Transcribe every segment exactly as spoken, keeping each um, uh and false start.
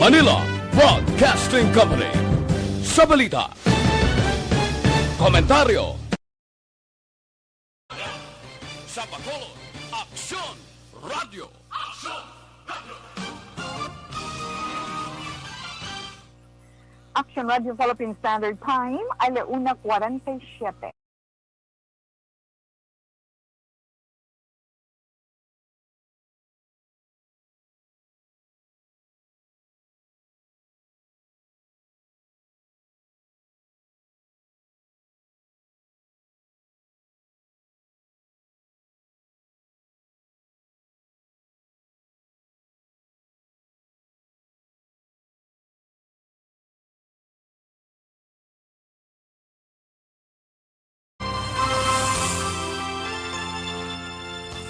Manila Broadcasting Company. Sa balita, komentaryo, sa Bacolod, Aksyon Radyo. Aksyon Radyo. Action Radio Philippine Standard Time, alauna kwarenta y siyete.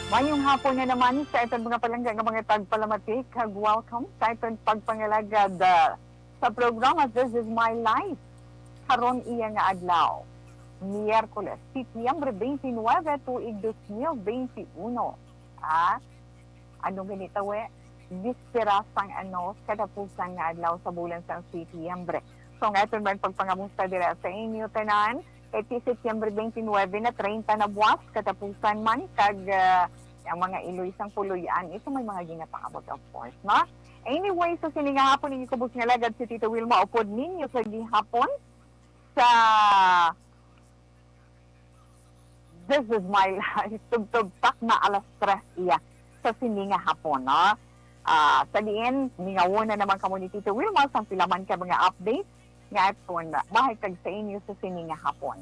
Mayong hapon na naman sa aton mga palangga nga mga tagpalamati, kag welcome sa aton pagpangalagad, ah, sa programa This Is My Life. Karon iya nga adlaw, Miyerkules, Setyembre twenty-nine, tuig dos mil twenty-one. Ah, ano gani ta, we? Bispera sang, ano, katapusan nga adlaw sa bulan sang Setyembre. So, nga aton man pagpangamusta dira sa inyo tanan, kay ti Setyembre twenty-nine na, treinta na buwas, katapusan man, kag, ah, ang mga iloy sang puloy-an, ito may mga ginapaabot, of course, no? Anyway, so sini nga hapon, inyo kubos nga lagad si Tita Wilma, upod ninyo sa gihapon sa This Is My Life, tubtob takna alas tres iya sa sini nga hapon, no? Ah, sa diin, mingawon na naman kamo ni Tita Wilma sang pila man ka mga updates nga aton mahatag sa inyo sa sini nga hapon.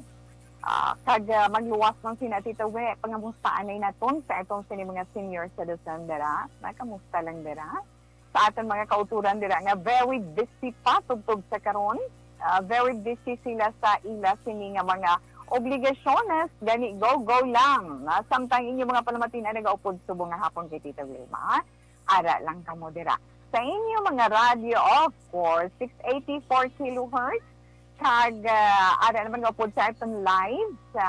Ah, kag, ah, magluwas man sina, Tita We, pangamustaanay naton sa atong sini mga senior citizen dira. Na, kamusta lang dira? Sa aton mga kauturan dira nga very busy pa tubtob sa karon. Ah, very busy sila sa ila sini nga mga obligasyones, gani go, go lang. Na, samtang inyo mga palamatian nagaupod subong nga hapon kay Tita Wilma, ha? Ara lang kamo dira sa inyo mga radyo, of course, six eighty-four kilohertz. Kag, ah, ara naman nga upod sa aton live sa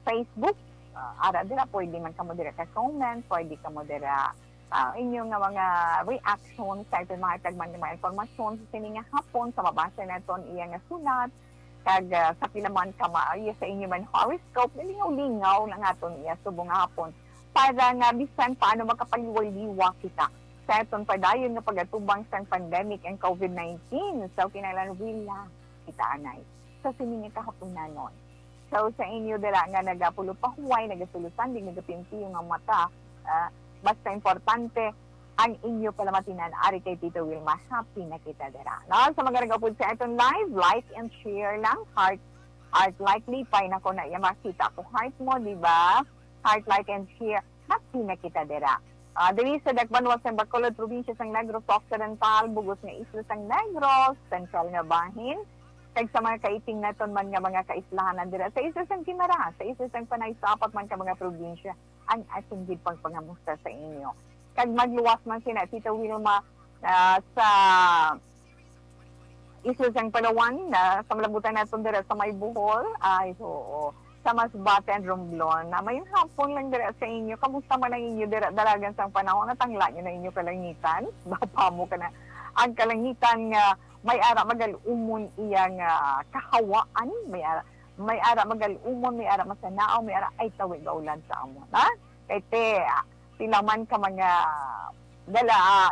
Facebook. Ah, ara dira, pwede man kamo dira ka comment, pwede kamo dira, ah, inyo nga mga reaction sa aton mga tagman nga mga impormasyon sa sini nga hapon, sa mabasa naton iya nga sulat, kag, ah, sa pila man ka ma-, iya sa inyo man horoscope, lingaw-lingaw na nga aton iya subong nga hapon para nga bisan paano makapaliwaliwa kita sa aton padayon nga pag-atubang sang pandemic ang covid nineteen. So, kinahanglan relax kita anay sa sini nga kahaponanon. So, sa inyo dira nga nagapulo pahuway, nagasulosandig, nagapintiyo nga mata, ah, basta importante ang inyo palamatinan. Ari kay Tita Wilma, happy na kita dira. No? Sa mga nagaupod sa aton live, like and share lang, heart, heart like, lipay na ko na iya makita ko heart mo, di ba? Heart, like, and share. Happy na kita dira. Ah, diri sa dakbanuas sang Bacolod, probinsya sang Negros Occidental, bug-os nga isla sang Negros, sentral nga bahin, kag sa mga kaiting naton man nga mga kaislahanan dira sa isla sang Guimaras, sa isla sang Panay, sa apat man ka mga probinsya, ang aton gid pagpangamusta sa inyo. Kag magluwas man sina Tita Wilma, ah, sa isla sang Palawan, na sa malabutan naton dira sa may Bohol. Ay, oo. Sa Masbate and Romblon. Na mayong hapon lang dira sa inyo. Kamusta man ang inyo dira, dalagan sang panahon? Natangla nyo na inyo kalangitan? Baka mo ka na. Ang kalangitan nga may ara magal-umon iya nga kahawaan, may ara, may ara magal-umon, may ara masanaaw, may ara ay tawi gaulan sa amon, ha? Kay te, ah, pila man ka mga dala, ah,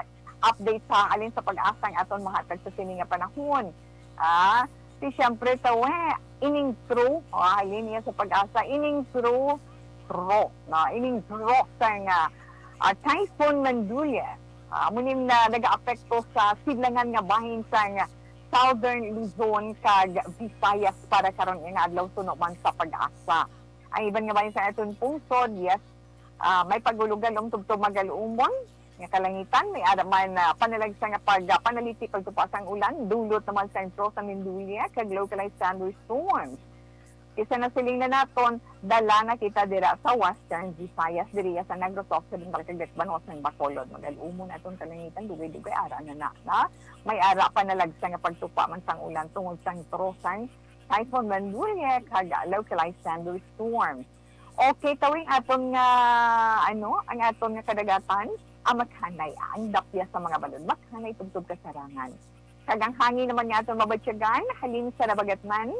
update sa halin sa PAGASA ang aton mahatag sa sini nga panahon. Ah, si siyempre tawe, ining through, oh, halin niya sa PAGASA, ining through, through, no? Ining through sa nga, ah, Typhoon Mandulye. Ah, amo ni na nagaapekto sa sidlangan nga bahin sang Southern Luzon kag Visayas para karon nga adlaw, suno man sa PAGASA. Ang iban nga bahin sa aton pungsod, yes, ah, may pagulog-alom tubtob magal-umon nga kalangitan, may ara man, ah, panalagsa nga pag-, ah, panaliti pagtupa sang ulan, dulot naman sa intro sa Mindulia kag localized thunderstorms. Kisa nasiling na naton, dala na kita dira sa Western Visayas, diriya sa Negros Occidental kag Banuas ng Bacolod. Magal-umon aton kalangitan, dugay-dugay ara na na, na. May ara panalagsa nga pagtupa man sang ulan tungod sang intro sang Typhoon Mandulye kag localized thunderstorms. Okay, tawing aton nga, ano, ang aton nga kadagatan, ah, makhanay, ah, ang dapya sa mga balod, makhanay tubtob kasarangan. Kag ang hangin naman nga aton mabatyagan, halin sa nabagatnan,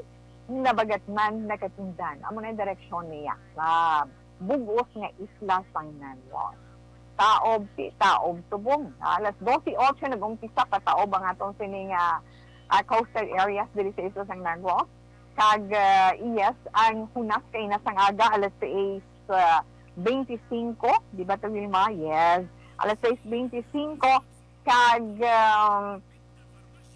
nabagatnan nagatundan. Amo na ang direksyon niya sa bug-os nga isla sang Negros. Taob, ti-, taob, tubong. Ah, alas doce otso nag-umpisa pataob ang atong sini nga, ah, coastal areas diri sa isla sang Negros. Kag, ah, yes, ang hunas kaina sang aga, alas sais, ah, bente singko, di ba, to, Wilma? Yes, alas sais bente singko. Kag, um,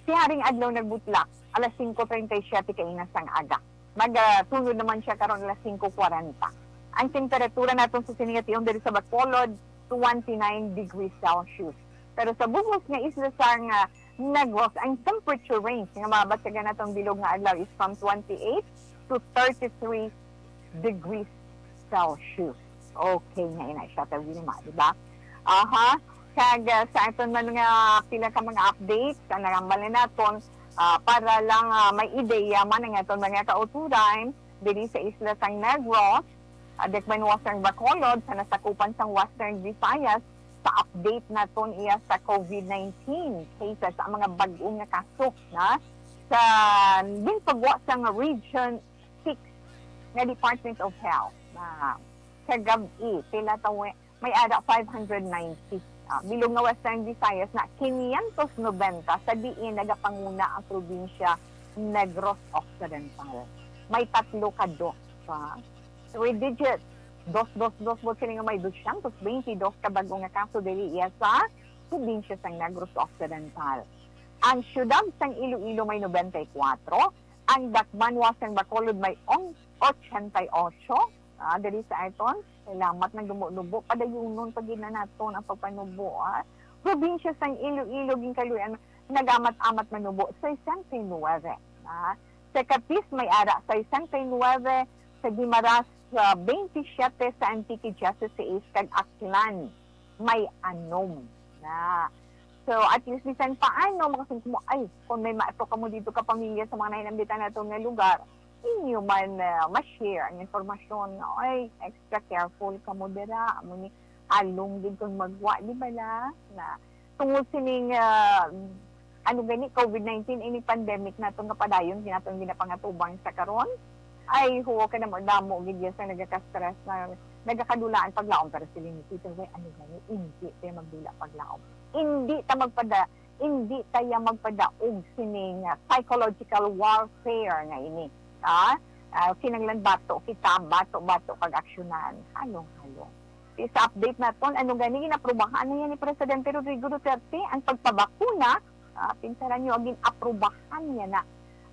si Haring Adlaw nagbutlak, alas singko treinta y siete kaina sang aga. Magatunod naman siya karon alas singko kwarenta. Ang temperatura naton sa sini nga tion diri sa Bacolod, twenty-nine degrees Celsius. Pero sa bug-os nga isla sang, ah, Negros, ang temperature range nga mabatyagan naton bilog nga adlaw is from twenty-eight to thirty-three degrees Celsius. Okay na ina siya, ta Wilma, di ba? Aha. Kag, ah, sa aton man nga pila ka mga updates, ang nangambal na naton, ah, para lang, ah, may ideya man ang aton mga kauturan diri sa isla sang Negros, ah, Dikman Western Bacolod, sa nasakupan sang Western Visayas, sa update naton iya sa COVID nineteen cases, ang mga bag-o nga kaso na sa ginpagwa sang Region six nga Department of Health. Na kagab-i, pila tawo, may ara five hundred ninety. Ah, bilog nga Western Visayas na quinientos noventa, sa diin nagapanguna ang probinsya Negros Occidental. May tatlo ka dos pa. Three digits. Dos, dos, dos, buot siling nga may dosyentos bente dos ka bag-o nga kaso diri iya sa probinsya sang Negros Occidental. Ang siyudad sang Iloilo may nobenta y kuwatro, ang Dakbanuas sang Bacolod may on-, ochenta y ocho, ah, diri sa aton. Salamat, nagnubo-nubo. Padayunon pa gid na naton ang pagpanubo, ah. Probinsya sang Iloilo, ginkaluy-an, nagamat-amat manubo, sesenta y nuebe, ah. Sa Capiz, may ara sesenta y nuebe, sa Guimaras, ah, bente siyete, sa Antique, dieciséis, kag Aklan, may anom na. So, at least, bisan paano, makasungko mo, ay, kung may maato kamo dito ka pamilya sa mga nahinambitan naton nga lugar, inyo man, ah, ma-share ang informasyon nga, ay, extra careful kamo dira, amo ni, halong gid kung magwa, di ba la? Na, tungod sining, ah, ano gani, COVID nineteen, ini pandemic naton nga padayon, ginaton ginapangatubang sa karon. Ay, huwag ka na mo, damo gid yan sa nagaka-stress na nagakadulaan paglaom, pero sila ni Tito, "Way, ano gani, hindi tayo magdula paglaom. Hindi ta magpada, hindi tayo magpadaog sining, ah, psychological warfare nga ini." Ah, ah, kinahanglan bato kita, bato-bato kag aksyonan. Halong-halong. Sa update naton, ano gani, ginaprubahan na yan ni Presidente Rodrigo Duterte ang pagpabakuna. Ah, pinsaran nyo, gin-aprubahan niya na,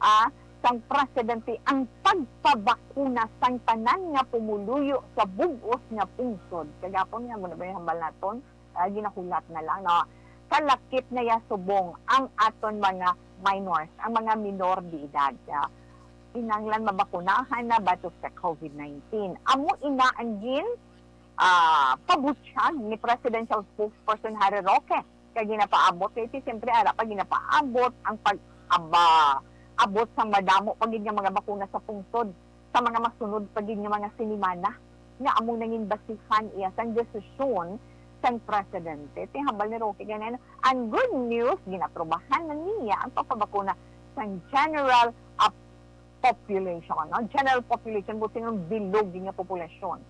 ah, sang presidente ang pagpabakuna sang tanan nga pumuluyo sa bug-os nga pungsod. Kagapon nga mo na ba yung hambal naton? Ah, ginahulat na lang, no? Kalakip na ya subong ang aton mga minors, ang mga minor de edad. Ah, kinahanglan mabakunahan na batok sa COVID nineteen. Amo ina ang gin, ah, pabutyag ni Presidential Spokesperson Harry Roque. Kay ginapaabot, kay ti siyempre ara pa ginapaabot ang pag-, aba, abot sang madamo pa gid nga mga bakuna sa pungsod sa mga masunod pa gid nga mga sinimana, nga amo nangin basihan iya sang desisyon sang presidente. Ti hambal ni Roque ganina, ang good news, ginaprobahan na niya ang pagpabakuna sang general, ah, population, no? General population, buti nga bilog nga populasyon.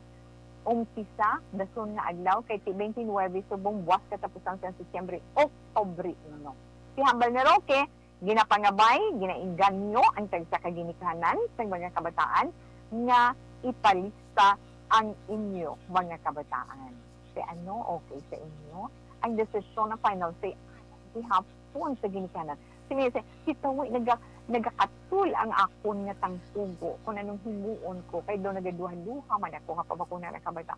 Umpisa, dason nga adlaw, kay ti twenty-nine subong buwas katapusan sang Setyembre, Oktubre uno. Ti hambal ni Roque, ginapangabay, ginainganyo ang tagsa ka ginikanan sa mga kabataan nga ipalista ang inyo mga kabataan. Ti ano, okay sa inyo? Ang desisyon na final say gihapon sa ginikanan. Sige, sige, kita mo, naga-, nagakatul ang akon nga tangtugo kung anong himuon ko, kay daw nagaduha-duha man ako nga pabakuna na kabata.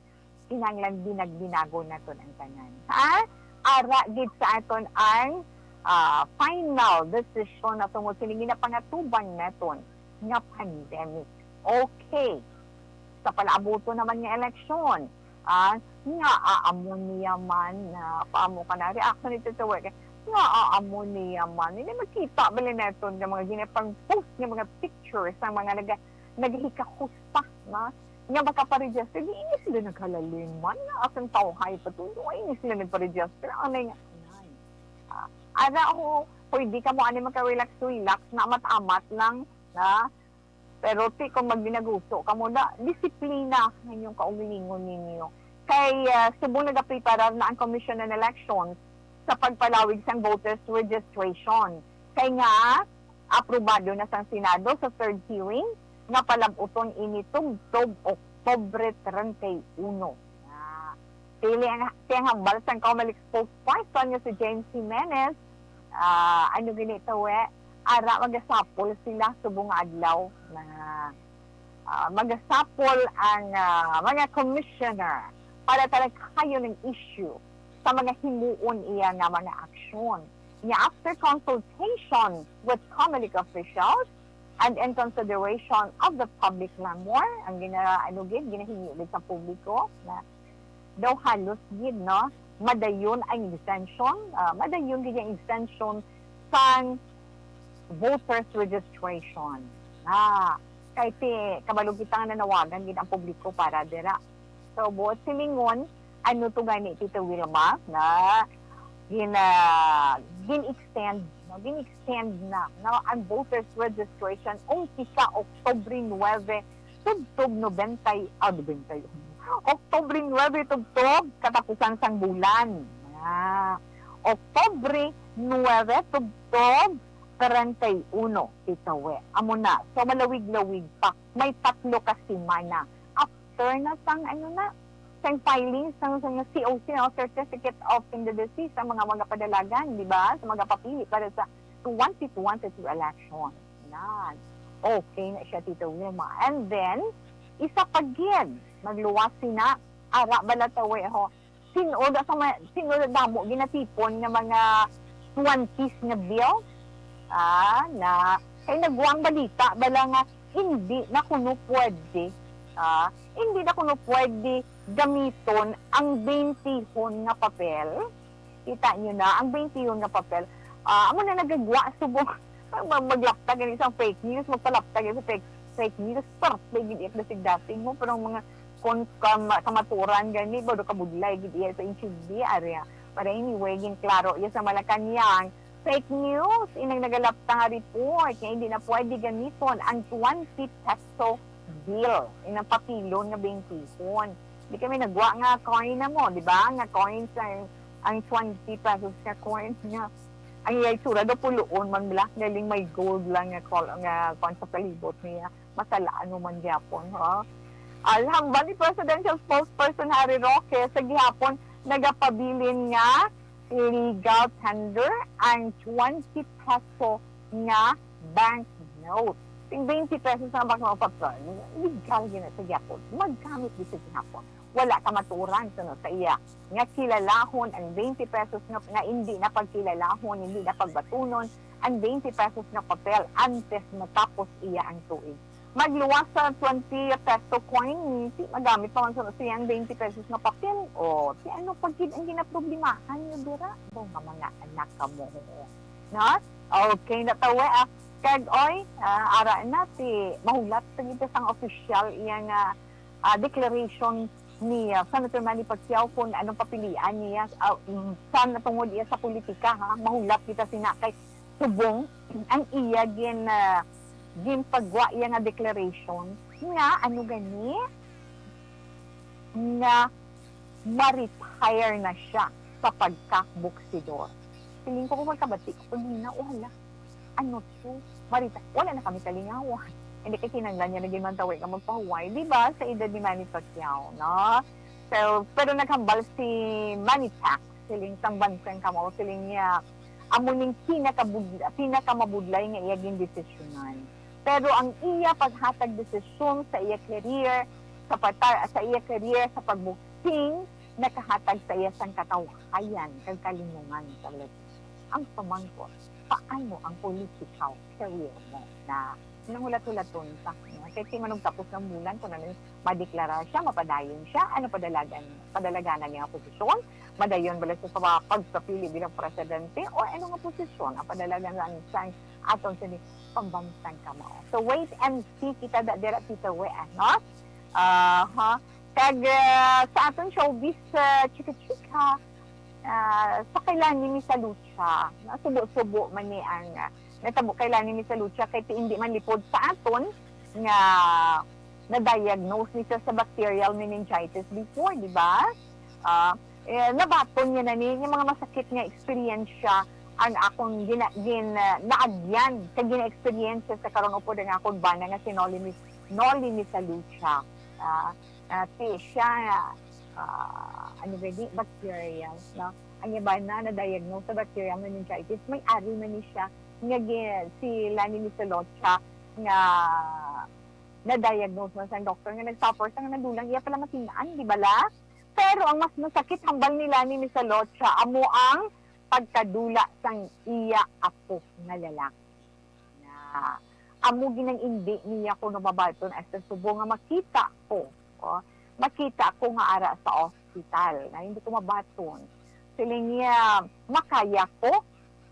Kinahanglan binag-binago naton ang tanan. Ha? Ara gid sa aton ang, ah, final decision na tungod sini ginapangatubang naton nga pandemic. Okay. Sa palaabuton naman nga eleksyon, ah, nga aamo niya man, na paamo ka na reaction ni Tito Work, nga aamo niya man, hindi magkita bali naton nga mga ginapang-post nga mga pictures ang mga naga-, nagahikahuspa, no? nga makaparegister, di ini sila naghalaliman nga akon tawhay pa to. Di ini sila nagparegister. Anay nga, anay. Ah, ara ho, pwede ka mo ani magka-relax-relax na amat-amat lang, na. Pero ti kung magbinaguso ka mo na, disiplina ang inyong kaugalingon ninyo. Kay, ah, subong nagapreparar na ang Commission on Elections sa pagpalawig sang voters registration. Kay nga, aprobado na sang Senado sa third hearing nga palab-uton ini tubtob Oktubre treinta y uno. Ah, pili ang, siya ang hambal sang Comelec spokesperson nga si James Jimenez, ah, ano gini to, eh, ara magasapol sila subong nga adlaw na, ah, magasapol ang, ah, mga commissioner para talakayon ang issue sa mga himuon iya nga mga aksyon. Nya, after consultation with Comelec officials and in consideration of the public clamor, ang gina-, ano gid, ginahingyo gid sa publiko na daw halos gid, no, madayon ang exemption, ah, madayon gid ang exemption sang voters registration. Ah, kay ti, kabalo kita nga nanawagan gid ang publiko para dira. So, buot silingon, ano to gani, Tita Wilma, na gina-, gin-extend, no? Gin-extend na, no, ang voters registration ug sa Oktubre nuebe, tubtob nobenta, ah, nobenta, Oktubre nuebe, tubtob katapusan sang bulan. Ah, Oktubre nuebe, tubtob treinta y uno, Tita Wi. Amo na. So, malawig-lawig pa. May tatlo ka semana after na sang, ano na, sang filing sang, sang C O C, no? Certificate of Candidacy sa mga, mga padalagan, di ba? Sa mga papili para sa twenty twenty-two election. Yan. Okay na siya, Tita Wilma. And then, isa pa gid, magluwas sina, ara bala ta, Wi, ho. Sin-o da sa ma-, sin-o da damo ginatipon nga mga twenties nga bill? Ah, na, kay nagwa ang balita bala nga hindi na kuno pwede, ah, hindi na kuno pwede gamiton ang bentehon nga papel. Kita nyo na, ang bentehon nga papel, ah, amo na nagagwa subong mag-, maglapta gani sa fake news, magpalapta gani sa fake, fake news, parte gid iya basig dating mo, pero ang mga kon-, kam-, kamaturan gani, bado kabudlay gid iya sa insuldi, area. Pero anyway, ginklaro iya sa Malacañang, fake news, inang nagalapta nga report nga hindi na pwede gamiton ang twenty peso bill, inang papilon nga bentehon. Di kami nagwa nga coin na mo, di ba? Nga coin sa, ang twenty pesos nga coin nga ang iya itsura daw puloon man bala, galing may gold lang nga kol-, nga kuwan sa palibot niya. Masalaan mo man gyapon, ha? Alhambal ni Presidential Spokesperson Harry Roque sa gihapon, nagapabilin nga legal tender ang twenty peso nga bank note. Ang twenty pesos nga bank note, legal gid na sa gihapon. Magamit gid sa gihapon. Wala ka maturan sa, no, sa iya nga kilalahon ang twenty pesos nga, nga hindi na pagkilalahon, hindi na pagbatunon ang twenty pesos nga papel antes matapos iya ang tuig. Magluwas sa twenty peso coin, ti magamit pa man sa siya ang twenty pesos nga papel. O, ti ano pa gid ang ginaproblemahan niyo dira? Daw nga mga anak ka mo. No? Okay, natawa, ah. Kag, oy, ah, ara na, ti mahulat sa gid sang official iya nga, ah, declaration ni, ah, Senator Manny Pacquiao kung anong papilian niya, ah, mm, sa natungod iya sa politika, ha? Mahulat kita sina kay subong ang iya gin, ah, ginpagwa iya nga declaration nga ano gani nga ma-retire na siya sa pagka-boksidor. Feeling ko kung magkabati ko, pag na, oh, hala, ano to? Marita, wala na kami kalingawan. Hindi kay kinanglan niya naging mantawi nga magpahuway, di ba? Sa edad ni Manny Pacquiao, no? So, pero naghambal si Manny Pac, siling sang bansang kamao, siling niya, amo ning pinakabud-, pinakamabudlay nga iya gindesisyonan. Pero ang iya paghatag desisyon sa iya career, sa patar-, sa iya career sa pagboxing, nakahatag sa iya sang katawhayan kag kalinungan sa Lord. Ang pamangkot, paano ang political career mo na nanghulat-hulaton pa? No? Kay si Manong tapos ng bulan, kung ano, madeklara siya, mapadayon siya, ano padalagan, padalaganan niya nga posisyon? Madayon bala siya sa pagpapili bilang presidente? O ano nga posisyon ang padalaganan sa aton sa pambansang kamao? So wait and see kita da dira, Tita Wea, no? Aha. Kag, ah, sa aton showbiz, ah, chika-chika, ah, sa kay Lani Misalucha, nasubo-subo man ni ang, ah, natabo kay Lani Misalucha, kay ti-, hindi man lipod sa aton nga na-diagnose ni siya sa bacterial meningitis before, di ba? Ah, eh, nabaton niya na ni, yung mga masakit nga eksperyensya ang akong gina-, gin-, ah, naagyan, kag gina-experience sa karon upod ang akong bana nga si Noli Mis-, Noli Misalucha. Ah, ah, ti-, siya, ah, ano ba di, bacterial, no? Ang iba na na-diagnose sa bacterial meningitis, may ari man ni siya nga gi-, si Lani Misalucha nga na-diagnose man sa doktor nga nag-suffer sa nga nadulang iya pala matin-an, di ba la? Pero ang mas masakit hambal ni Lani Misalucha amo ang pagkadula sang iya apo nga lalaki. Na amo ginang indi niya kuno mabaton hasta subong nga makita ko, oh, makita ko nga ara sa ospital, na hindi ko mabaton. Siling niya, makaya ko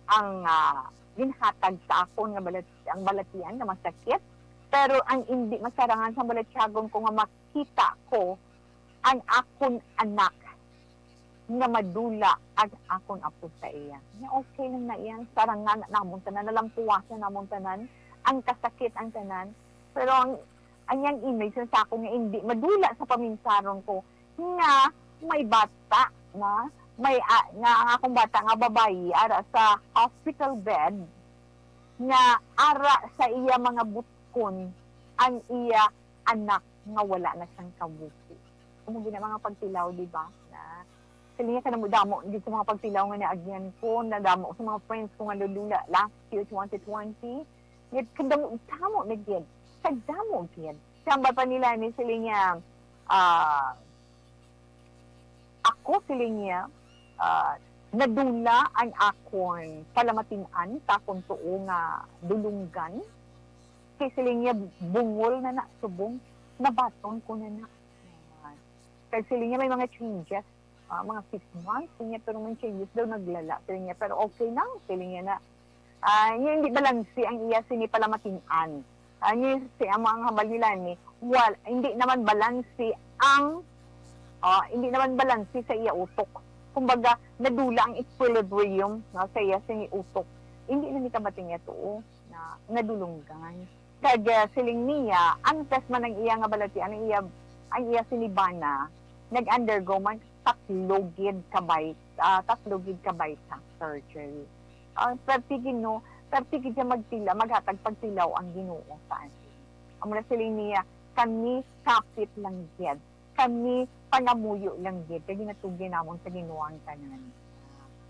ang, ah, ginhatag sa akon nga balat-, ang balatian nga masakit, pero ang indi masarangan sa balatyagon ko nga makita ko ang akon anak nga madula ang akon apo sa iya. Nga okay lang na iya, sarangan na namon tanan, nalampuwasan namon tanan ang kasakit, ang tanan. Pero ang, ang yang image sa ako nga hindi madula sa paminsaron ko nga may bata na, may, ah, nga ang akong bata nga babayi ara sa hospital bed, nga ara sa iya mga butkon ang iya anak nga wala na siyang kabuhi. Amo gina mga pagtilaw, di ba? Na, siling niya, kadamo-damo gid sa mga pagtilaw nga naagyan ko, nadamo sa mga friends ko nga nadula last year, twenty twenty. Yet, kadamo-damo na gid. Kadamo gid. Sambal pa nila ni, siling niya, ah, ako, siling niya, ah, nadula ang akon palamatin-an sa akon tuo nga dulunggan. Kay siling niya, bungol na na, subong, nabaton ko na na. Kag siling niya, may mga changes, ah, mga six months, siling niya, pero may changes daw, naglala, siling niya, pero okay lang, siling niya na. Ah, niya hindi balanse ang iya sini palamatin-an. Ah, niya si amo ang hambal nila ni, wal-, hindi naman balanse ang, ah, hindi naman balanse sa iya utok. Kumbaga, nadula ang equilibrium, no, sa iya sini utok. Hindi na ni kabating niya tuo na nadulunggan. Kag, ah, siling niya, antes man ang iya nga balatian, ang iya, ang iya sini bana, nag-undergo man tatlo gid ka bypass, ah, tatlo gid ka bypass surgery. Ah, perti gid, no, perti gid siya magtila-, maghatag pagtilaw ang Ginoo sa atin. Amo na siling niya, kami kapit lang gid, kami pangamuyo lang gid, kay ginatugyan namon sa Ginoo ang tanan.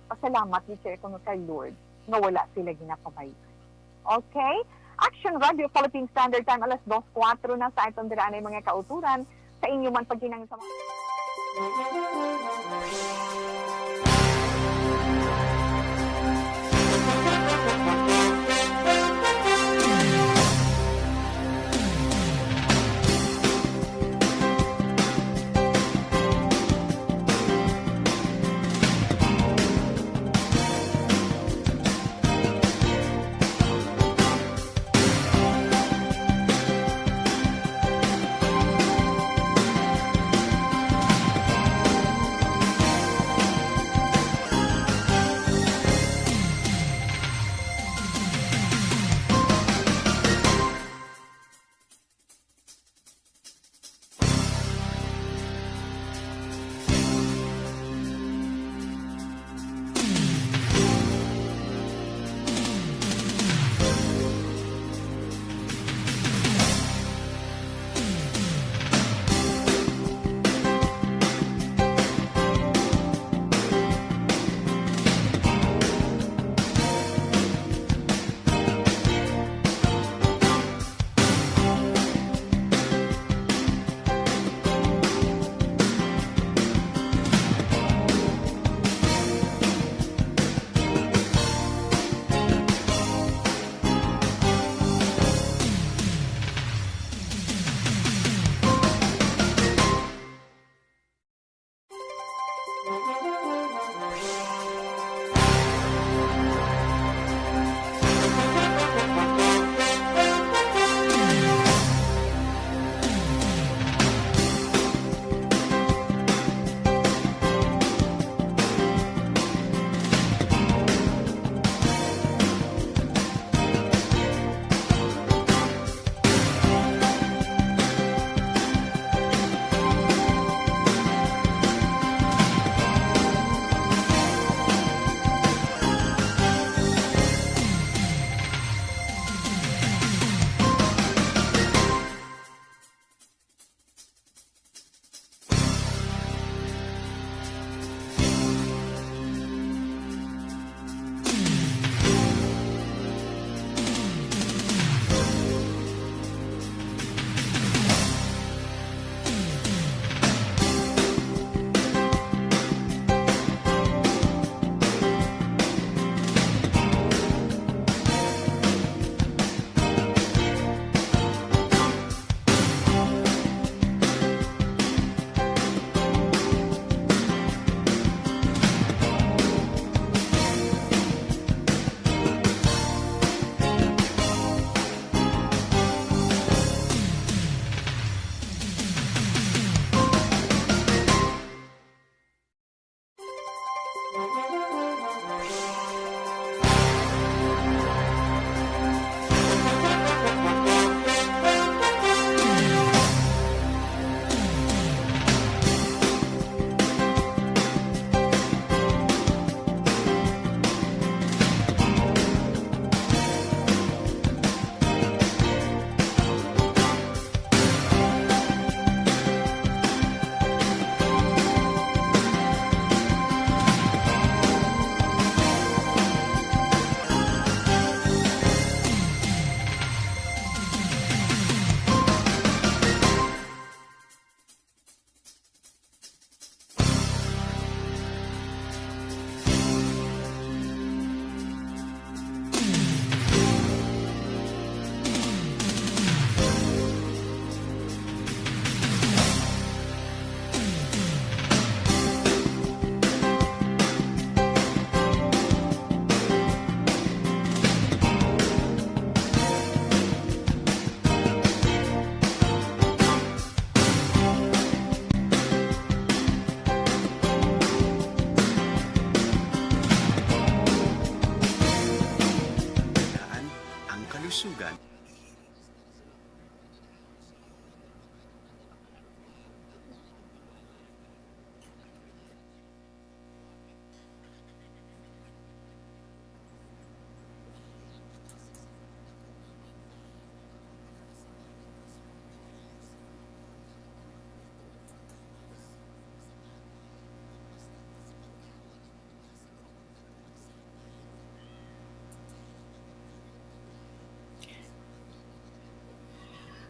Pasalamat gid siya kuno kay Lord nga wala sila ginapabay-an. Okay? Action Radio Philippine Standard Time, alas dos kuwatro na sa aton dira anay mga kauturan. Sa inyo man paghinang sa mga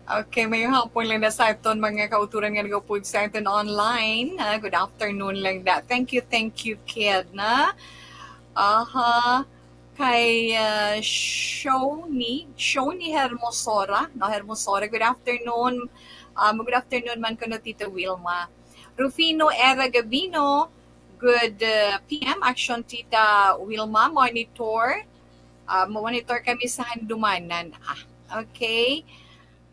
Okay, mayong hapon lang na sa aton mga kauturan nga nagaupod sa aton online. Ah, good afternoon lang da. Thank you, thank you, kid, na. Aha. Kay uh, Shoni, Shoni Hermosora, no, Hermosora, good afternoon. Um, good afternoon man kuno Tita Wilma. Rufino Era Gabino, good uh, P M, Action Tita Wilma, monitor. Uh, monitor kami sa Handumanan. Ah, okay.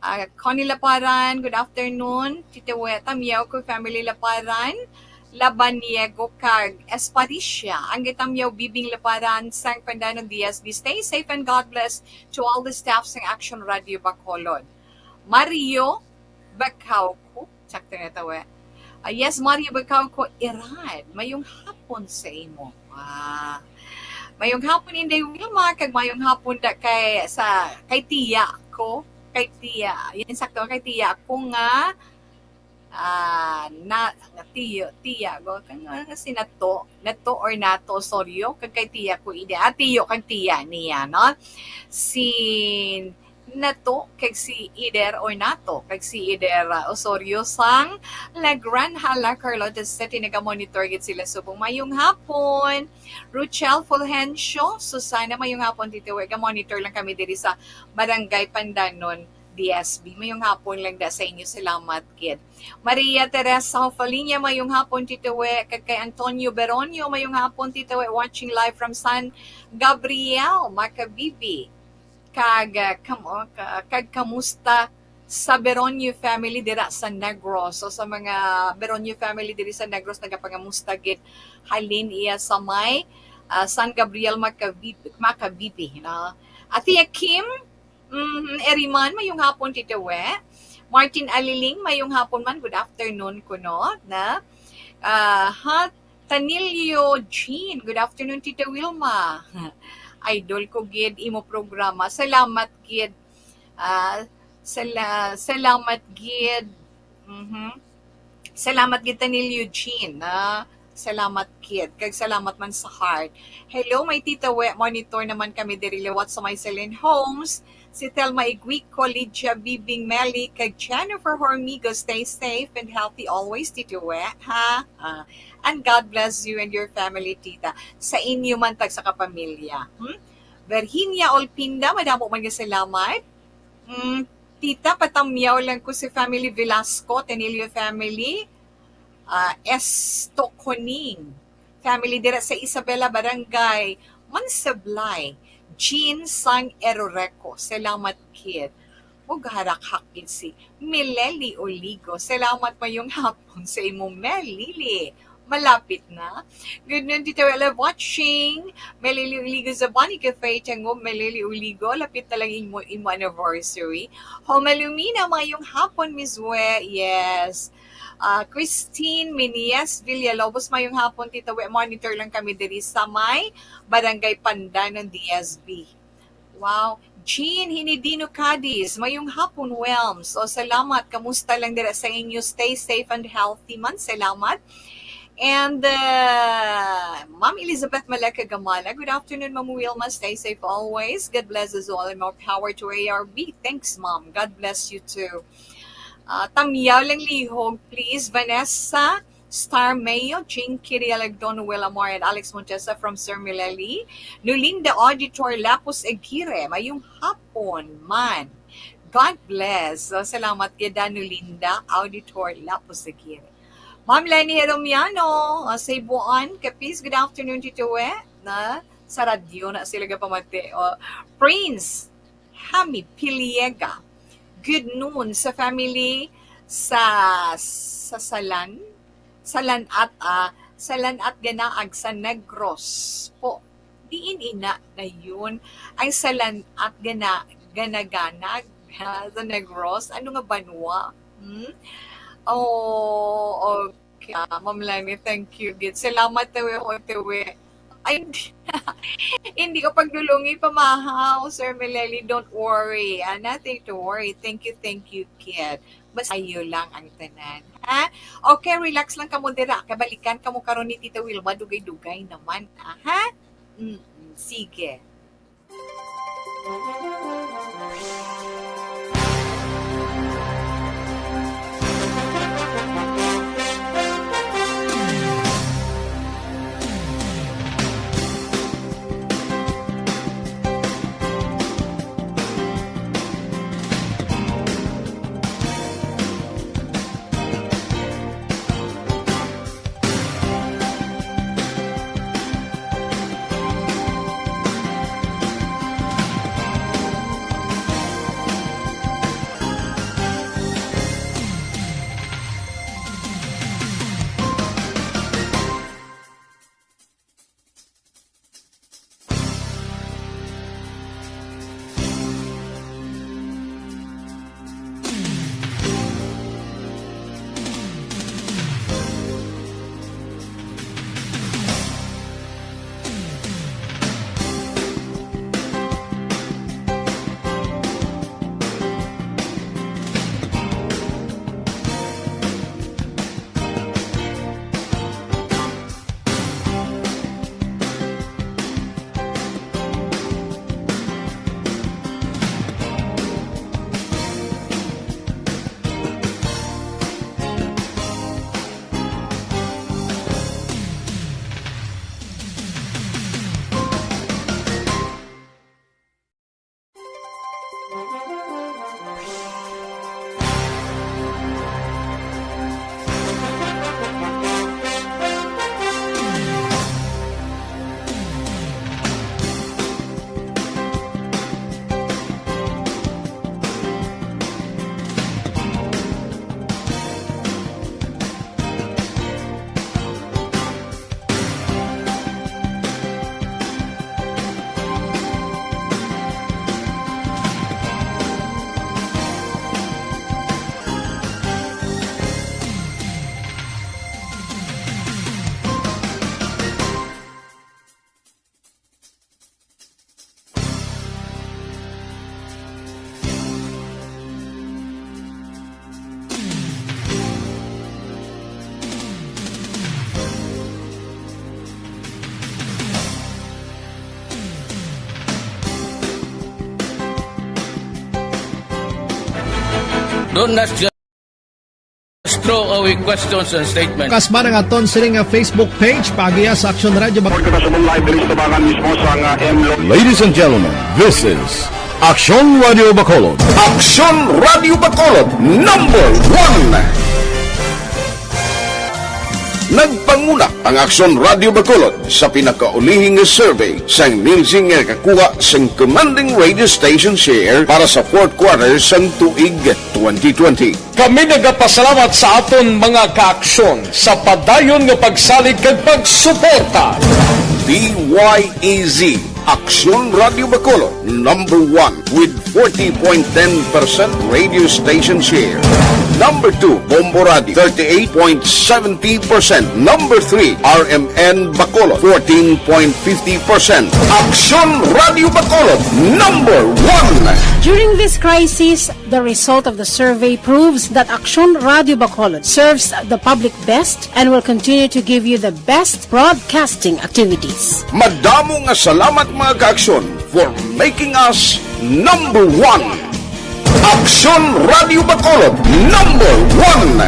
Uh, Connie Laparan, good afternoon. Tita Weta, Miao ko family Laparan. Labaniego kag Esparicia. Ang gitamyaw Bibing Laparan sang Pandanon D S B. Stay safe and God bless to all the staff sang Action Radio Bacolod. Mario Bacauco, sakto na to eh. Uh, yes, Mario Bacauco, Iran. Mayong hapon sa imo. Ah, mayong hapon, Inday Wilma, kag mayong hapon da kay sa kay tiya ko, kay tiya. Yan sakto kay tiya ko nga ah, na, na tiyo, tiya, go, kan, ah, si Nato, Nato or Nato Osorio, kag kay tiya ko Ide, ah, tiyo kag tiya niya, no? Si Nato, kag si Ider or Nato, kag si Ider ah, Osorio sang La Granja, La Carlota City, naga-monitor gid sila subong. Mayong hapon, Ruchel Fulgencio, Susana, mayong hapon, Tito Wer. Ga-monitor lang kami diri sa Barangay Pandanon, D S B. Mayong hapon lang da sa inyo. Salamat gid. Maria Teresa Hofaliña, mayong hapon, Tito We. Kag kay Antonio Beronio, mayong hapon, Tito We. Watching live from San Gabriel, Macabibi. Kag, ah, kam-, oh, ka-, kag kamusta sa Beronio family dira sa Negros? So, sa mga Beronio family diri sa Negros, nagapangamusta gid halin iya sa may, ah, San Gabriel, Macabibi, Macabibi, no? Ate Kim, mhm, Eriman, mayong hapon, Tito We. Martin Aliling, mayong hapon man. Good afternoon kuno, na. Ah, ha, Tanilio Jean, good afternoon, Tita Wilma. Idol ko gid imo programa. Salamat gid. Ah, sala-, salamat gid. Mhm. Salamat gid, Tanilio Jean, ah. Salamat gid. Kag salamat man sa heart. Hello, my Tita We. Monitor naman kami diri liwat sa may Celine Homes. Si Thelma Iguico, Lydia Bibing, Meli, kag Jennifer Hormigo. Stay safe and healthy always, Tita We, ha? Ah, and God bless you and your family, Tita. Sa inyo man tag sa kapamilya. Hmm? Virginia Olpinda, madamo man nga salamat. Hmm, Tita, patamyaw lang ko si family Velasco, Tenilio family. Ah, Esto Coning family dira sa Isabela Barangay, Mansablay. Jean Sang Eroreco, salamat gid. Ug harakhak gid si Mileli Oligo. Salamat, mayong hapon sa imo, Melili. Malapit na. Good noon, Tita Wella, watching. Melili Oligo sa Bani Cafe, Tiango, Melili Oligo. Lapit na lang imo, imo anniversary. Homalumina, mayong hapon, Miss We. Yes. Ah, Christine Minies Villalobos, mayong hapon, Tita We. Monitor lang kami diri sa may Barangay Pandanon, D S B. Wow. Jean Hinidino Cadiz, mayong hapon, Welms. O, salamat. Kamusta lang dira sa inyo? Stay safe and healthy man. Salamat. And uh, Ma'am Elizabeth Maleka Gamala, good afternoon, Ma'am Wilma. Stay safe always. God bless us all and more power to A R B. Thanks, Ma'am. God bless you too. Uh, tamyaw lang lihog, please. Vanessa Star Mayo, Jing Kirialag, Don Will Amor, and Alex Montesa from Sir Mileli. Nulinda Auditor Lapos Aguirre, mayong hapon man. God bless. So, salamat gid, Nulinda Auditor Lapos Aguirre. Ma'am Lenny Heromiano, uh, Cebuan, Capiz, good afternoon, Tito We. Na, sa radyo na sila gapamati. O, Prince Hami Piliega, good noon sa family sa, sa Salan, Salanat, ah, Salanat Ganaag sa Negros po. Diin ina na yun? Ay, Salanat Gana-, Ganaganag, ha, sa Negros. Ano nga banwa? Hmm? Oh, okay. Ah, Ma'am Lani, thank you gid. Salamat, Tawi, o Tawi. Ay, hindi, hindi ko pagdulungi pamahaw, Sir Meleli. Don't worry. Ah, nothing to worry. Thank you, thank you, kid. Basta ayo lang ang tanan. Ha? Okay, relax lang kamo dira. Kabalikan kamo karon ni Tita Wilma. Dugay-dugay naman. Ah, ha? Mm, sige. Don't ask, just throw away questions and statements. Kasman ang aton sini nga Facebook page, paagiha sa Aksyon Radio Bacolod. Kita sa live diri sa tabangan mismo sa nga M Lo. Ladies and gentlemen, this is Aksyon Radio Bacolod. Aksyon Radio Bacolod, number one. Nagpanguna ang Aksyon Radio Bacolod sa pinakaulihi nga survey sang Nielsen nga nakakuha sang commanding radio station share para sa fourth quarter sang tuig twenty twenty. Kami nagapasalamat sa aton mga kaaksyon sa padayon nga pagsalig kag pagsuporta. D Y E Z, Aksyon Radio Bacolod, number one with forty point ten percent radio station share. Number two, Bombo Radio, thirty-eight point seventy percent. Number three, R M N Bacolod, fourteen point fifty percent. Aksyon Radio Bacolod, number one. During this crisis, the result of the survey proves that Aksyon Radio Bacolod serves the public best and will continue to give you the best broadcasting activities. Madamo nga salamat, mga kaaksyon, for making us number one. Aksyon Radio Bacolod, number one.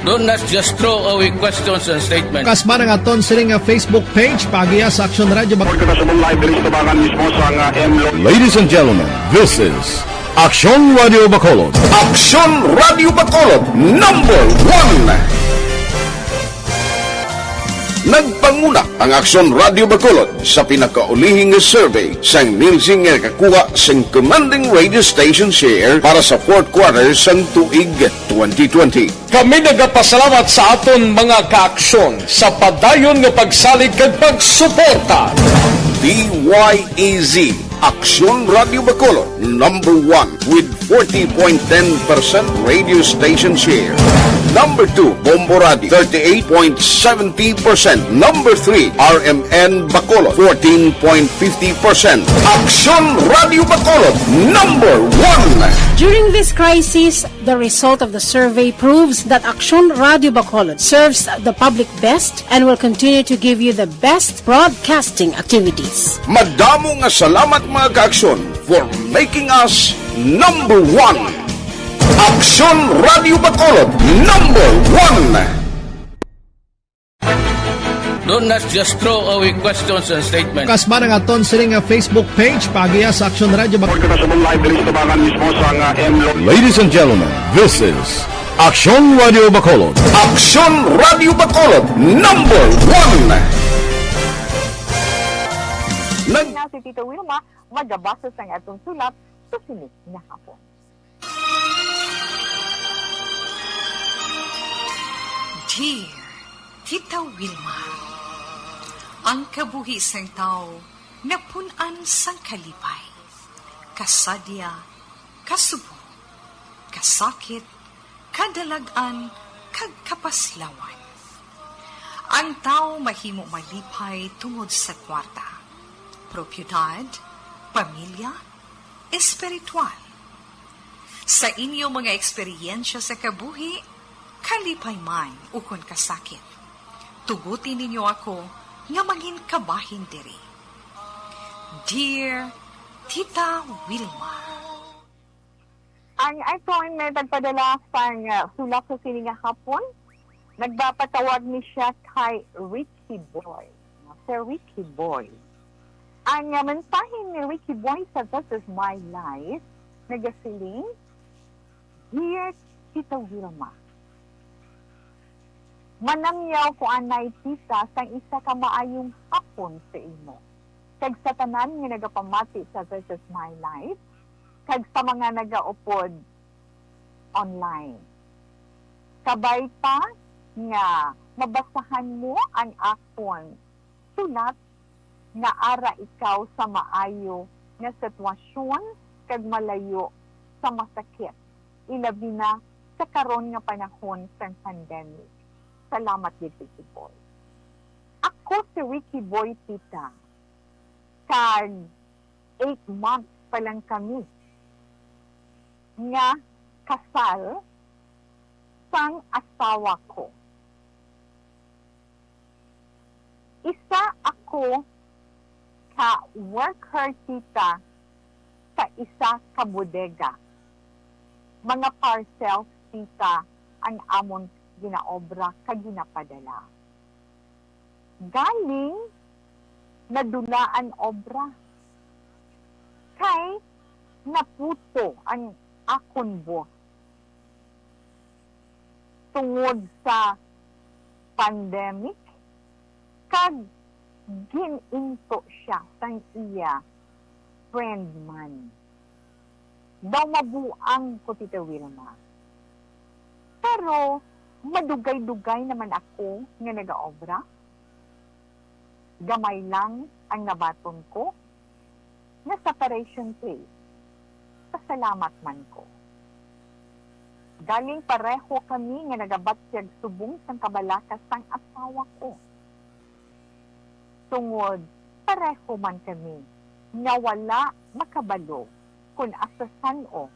Don't ask, just throw away questions and statements. Kasman ang aton sini nga Facebook page, paagiha sa Aksyon Radio Bag- Kita sa live diri sa tabangan mismo sa nga M Lo. Ladies and gentlemen, this is Aksyon Radio Bacolod. Aksyon Radio Bacolod, number one. Nagpanguna ang Aksyon Radio Bacolod sa pinakaulihi nga survey sang Nielsen nga nakakuha sang commanding radio station share para sa fourth quarter sang tuig twenty twenty. Kami nagapasalamat sa aton mga kaaksyon sa padayon nga pagsalig kag pagsuporta. D Y E Z, Aksyon Radio Bacolod, number one with forty point ten percent radio station share. Number two, Bombo Radio, thirty-eight point seventy percent. Number three, R M N Bacolod, fourteen point fifty percent. Aksyon Radio Bacolod, number one. During this crisis, the result of the survey proves that Aksyon Radio Bacolod serves the public best and will continue to give you the best broadcasting activities. Madamo nga salamat, mga kaaksyon, for making us number one. Aksyon Radio Bacolod, number one. Don't ask, just throw away questions and statements. Kasman ang aton sini nga Facebook page, paagiha sa Aksyon Radio Bag- Kita sa live diri sa tabangan mismo sa nga M Lo. Ladies and gentlemen, this is Aksyon Radio Bacolod. Aksyon Radio Bacolod, number one. Nag- Nga si Tita Wilma, magabasa sang atong sulat sa sini nga hapon. Dear Tita Wilma, ang kabuhi sang tawo napun-an sang kalipay, kasadya, kasubo, kasakit, kadalag-an, kag kapaslawan. Ang tawo mahimo malipay tungod sa kwarta, propiedad, pamilya, espiritual. Sa inyo mga eksperyensya sa kabuhi, kalipay man ukon kasakit, tuguti ninyo ako nga mangin kabahin diri. Dear Tita Wilma. Ang aton may nagpadala sang, uh, sulat sa sini nga hapon, nagpapatawag ni siya kay Ricky Boy. Sir Ricky Boy. Ang, uh, mensahe ni Ricky Boy sa This Is My Life, nagasiling, Dear Tita Wilma, manamyaw ko anay, tita, sang isa ka maayong hapon sa imo, kag sa tanan nga nagapamati sa This Is My Life, kag sa mga nagaupod online. Kabay pa nga mabasahan mo ang akon sulat nga ara ikaw sa maayo nga sitwasyon kag malayo sa masakit, ilabi na sa karon nga panahon sang pandemic. Salamat gid, Ricky Boy. Ako si Ricky Boy, tita, kag eight months pa lang kami nga kasal sang asawa ko. Isa ako ka worker, tita, sa isa ka bodega. Mga parcels, tita, ang amon ginaobra kag ginapadala. Galing nadulaan obra, kay naputo ang akon boss tungod sa pandemic, kag gin-into siya sang iya friend man. Daw mabuang ko, Tita Wilma. Pero madugay-dugay naman ako nga nagaobra. Gamay lang ang nabaton ko nga separation pay. Pasalamat man ko. Galing pareho kami nga nagabatyag subong sang kabalaka sang asawa ko. Tungod pareho man kami nga wala makabalo kon hasta san-o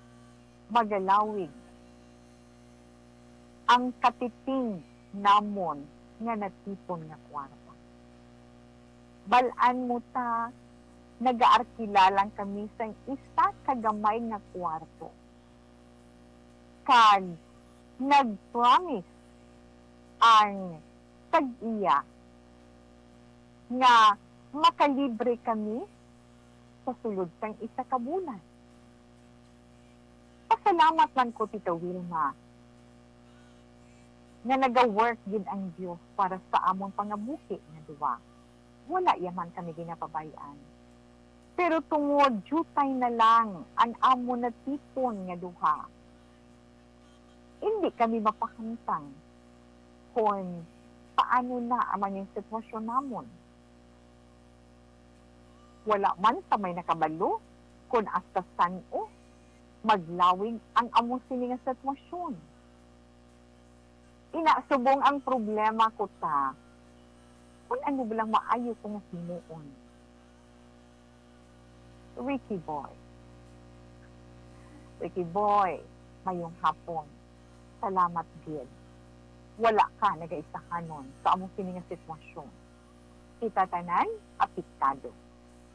magalawig ang katiting namon nga natipon nga kwarta. Bal-an mo ta, nagaarkila lang kami sang isa ka gamay nga kwarto. Kag nag-promise ang tag-iya nga makalibre kami sa sulod sang isa ka bulan. Pasalamat man ko, Tita Wilma, nga naga-work gid ang Dios para sa amon pangabuhi nga duha. Wala ya man kami ginapabay-an. Pero tungod diutay na lang ang amon natipon nga duha, indi kami mapahamtang kon paano na ang mga sitwasyon namon. Wala man sa may nakabalo kon hasta san-o maglawig ang amo sini nga sitwasyon. Ina, subong ang problema ko ta, kung ano ba lang maayo ko nga himuon. Ricky Boy. Ricky Boy, mayong hapon. Salamat gid. Wala ka nagaisahanon sa amo sini nga sitwasyon. Kita tanan apektado.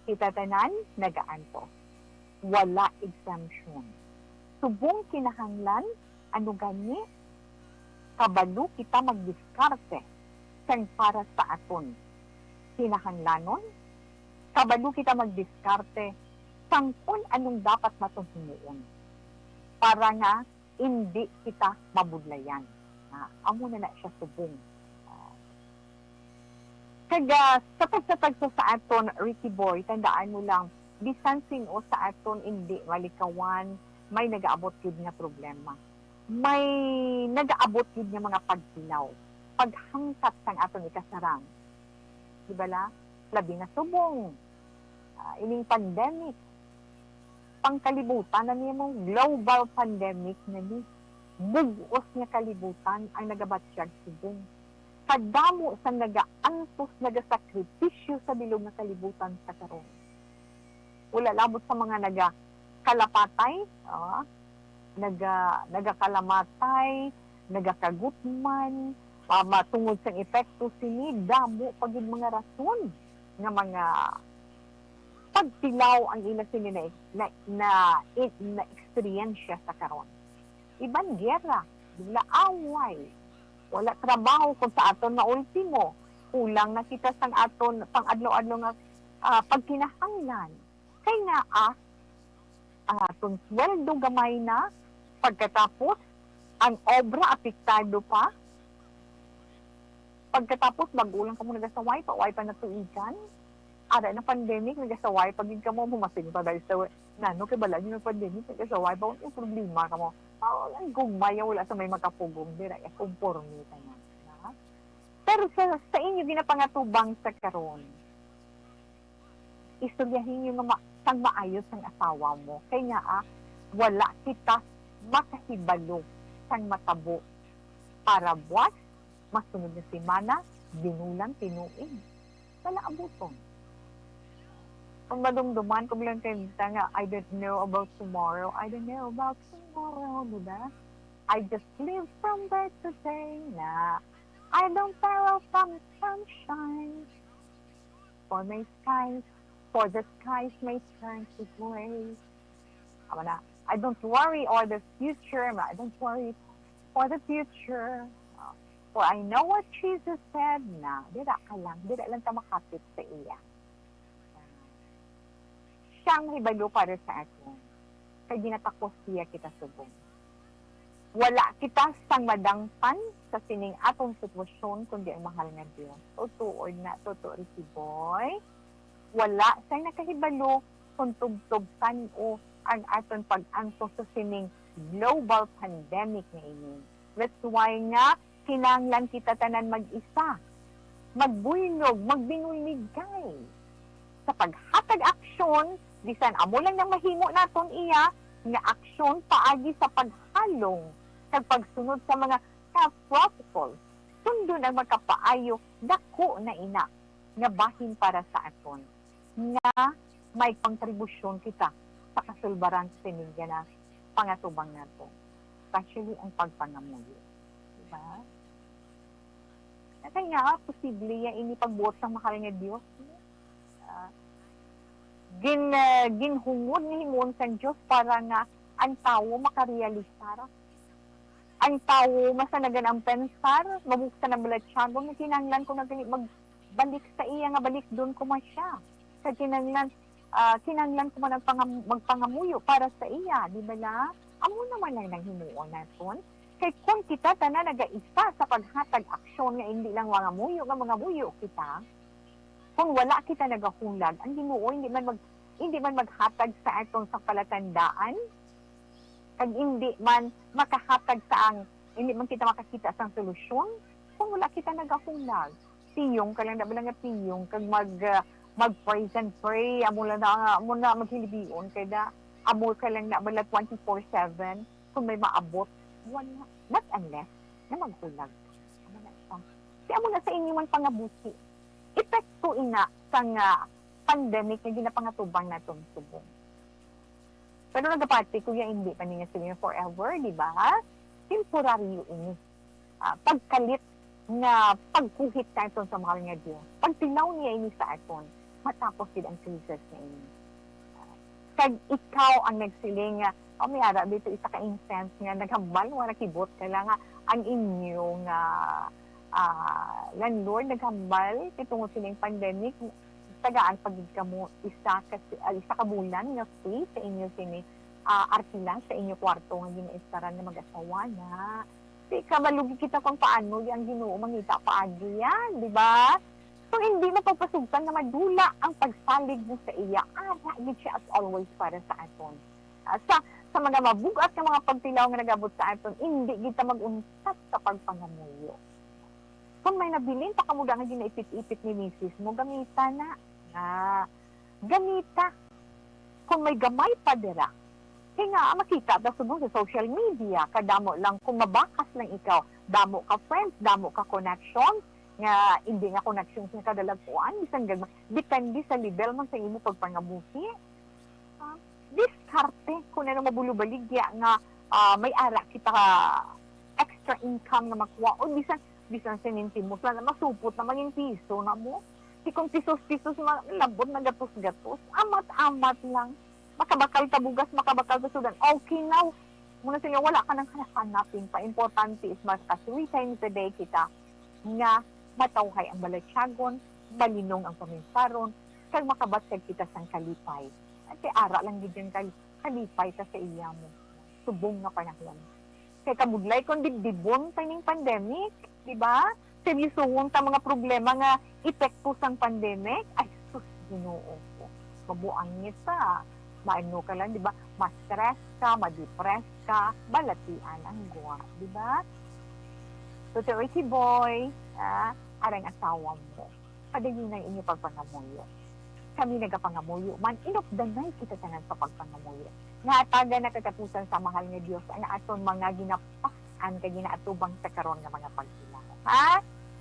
Kita tanan nagaantos. Wala exemption. Subong kinahanglan, ano gani, kabalo kita magdiskarte sang para sa aton kinahanglanon, kabalo kita magdiskarte sang kun anong dapat naton himuon para nga indi kita mabudlayan. Ah, amo na na siya subong. Ah. Kag, ah, sa pagtatagsa sa aton, Ricky Boy, tandaan mo lang, bisan sin-o sa aton indi malikawan, may nagaabot gyud nga problema. May nagaabot gyud nga mga pagtilaw, paghangkat sang aton ikasarang. Di bala? Labi na subong, ah, ining pandemic. Pangkalibutan na ni mo, global pandemic na ni. Bug-os nga kalibutan ang nagabatyag subong. Kadamo sang nagaantos, nagasakripisyo sa bilog nga kalibutan sa karon. Wala labot sa mga nagakalapatay, ah, naga-, nagakalamatay, nagakagutman, ah, matungod sang epekto sini, damo pa gid mga rason nga mga pagtilaw ang ila sini na, na, na, na-eksperyensya sa karon. Iban giyera, bigla away, wala trabaho kung sa aton nga ultimo, kulang na kita sang aton pang-adlaw-adlaw nga, ah, pagkinahanglan. Kay nga, ah, ah, aton sweldo gamay na, pagkatapos ang obra apektado pa, pagkatapos bag-o lang kamo nagasaway pa, way pa natuigan. Ara na pandemic, nagasaway pa gid kamo, mo masing pa dahil sa, nano, kay bala niyo pandemic, nagasaway pa, yung problema kamo. Oh, ang gumay, wala sa may makapugong, dira, eh, konforme ka na, ha? Pero sa, sa inyo ginapangatubang sa karon, istoryahin niyo nga ma-, sang maayo sang asawa mo. Kay nga, ah, wala kita makahibalo sang matabo para buwas, masunod nga semana, binulan, tinuig. Wala abuton. Kung madumduman ko lang kay nga, "I don't know about tomorrow, I don't know about tomorrow," di ba? "I just live from day to day," na, "I don't borrow from sunshine. For my skies, for the skies may turn to gray." Amo na, "I don't worry or the future." Ma, "I don't worry for the future. Uh, for I know what Jesus said." Na, dira ka lang. Dira lang ka makapit sa iya. Siya ang hibalo para sa aton. Kay ginatakos niya kita subong. Wala kita sang madangpan sa sining atong sitwasyon, kundi ang mahal nga Dios. O tuod na, totoo, Ricky Boy. Wala sang nakahibalo kung tubtob san-o ang aton pag-antos sa sining global pandemic nga ini. That's why nga kinahanglan kita tanan mag-isa, magbuylog, magbinulnigay sa paghatag aksyon, bisan amo lang nang mahimo naton iya nga aksyon paagi sa paghalong kag pagsunod sa mga health protocols. Sundon ang makapaayo, dako na ina nga bahin para sa aton nga may kontribusyon kita sa kasulbaran sa sining gina-, pangatubang nato, especially ang pagpangamuyo. Diba? Kay nga, posible ya ini pagbuot sang mahal nga Dios, no? Ah, gin-, ah, ginhungod ni himuon sang Dios para nga ang tawo makarealisar. Ang tawo masanagan ang pensar, mabuksan ang balatyagon nga kinahanglan ko na gani magbalik sa iya nga balikdon ko man siya. Sa kinahanglan, ah, kinahanglan ko man ang pangam-, magpangamuyo para sa iya, di ba la? Amo naman ang nanghimuon naton. Kay kung kita tanan nagaisa sa paghatag aksyon nga hindi lang mangamuyo nga mangamuyo kita, kung wala kita nagahulag, ang Ginoo hindi man mag-, hindi man maghatag sa aton sa palatandaan, kag hindi man makahatag sa ang, hindi man kita makakita sang solusyon kung wala kita nagahulag. Piyong ka lang, da ba lang nga piyong kag mag, ah, mag praise and pray, amo lang na, amo na maghilibion kay da, amo ka lang na bala twenty-four seven kung may maabot. Wala. Not unless na maghulag. Amo na sa, kaya amo na sa inyo man pangabuhi. Epekto ina sang, ah, pandemic nga ginapangatubang naton subong. Pero nagapati ko ya, hindi pa niya sila forever, di ba? Temporaryo ini. Ah, pagkalit nga pagkuhit naton sa mahal nga Dios. Pagtilaw niya ini sa aton, matapos gid ang crisis na ini. Ah, kag ikaw ang nagsiling nga, "Oh, may ara dito isa ka instance nga naghambal, wala kibot ka lang nga ang inyo nga, ah, landlord naghambal kay tungod sining pandemic, tagaan pa gid kamo isa ka si-, ah, isa ka bulan nga free sa inyo sini, ah, arkila sa inyo kwarto nga ginaistaran nga mag-asawa na." Di ka malugi kita kung paano ang Ginoo mangita paagi yan, di ba? So, hindi mo pagpasugtan nga madula ang pagsalig mo sa iya. Ara gid siya as always para sa aton. Ah, sa, sa mga mabugat nga mga pagtilaw nga nagabot sa aton, hindi kita mag-untat sa pagpangamuyo. Kung may nabilin pa kamo nga ginaipit-ipit ni misis mo, gamita na. Ah, gamita. Kung may gamay pa dira, kay nga makita ta subong sa social media, kadamo lang kung mabakas lang ikaw, damo ka friends, damo ka connections, nga hindi nga connections nga kadalagkuan, bisan gag-, depende sa level man sa imo pagpangabuhi. Ah, diskarte kung ano mabulobaligya nga, ah, may ara kita ka extra income nga makuha, o bisan, bisan sentimos lang na masupot na mangin piso na mo. Di kung pisos-pisos, ma-, labot na gatos-gatos. Amat-amat lang. Makabakal ta bugas, makabakal ta sudan. Okay na. Muna sila, wala ka nang hanapin pa. Importante is maka three times a day kita nga matawhay ang balatyagon, malinong ang paminsaron, kag makabatyag kita sang kalipay. At kay ara lang gid yung kal-, kalipay ta sa iya mo. Subong nga panahon. Kay kabudlay kung dibdibon sa ining pandemic, di ba? Seryosohon ta mga problema nga epekto sang pandemic. Ay, sus, Ginoo ko. Mabuang niya sa, maano ka lang, di ba? Ma-stress ka, ma-depress ka, balatian ang gwa, di ba? So, si Ricky Boy, ah, arang asawa mo, padayon ang inyo pagpangamuyo. Kami nagapangamuyo man, inupdanay kita tanan sa pagpangamuyo. Nga hatagan na katapusan sa mahal nga Dios ang aton mga ginapas-an kag ginaatubang sa karon nga mga pagtilaw. Ha?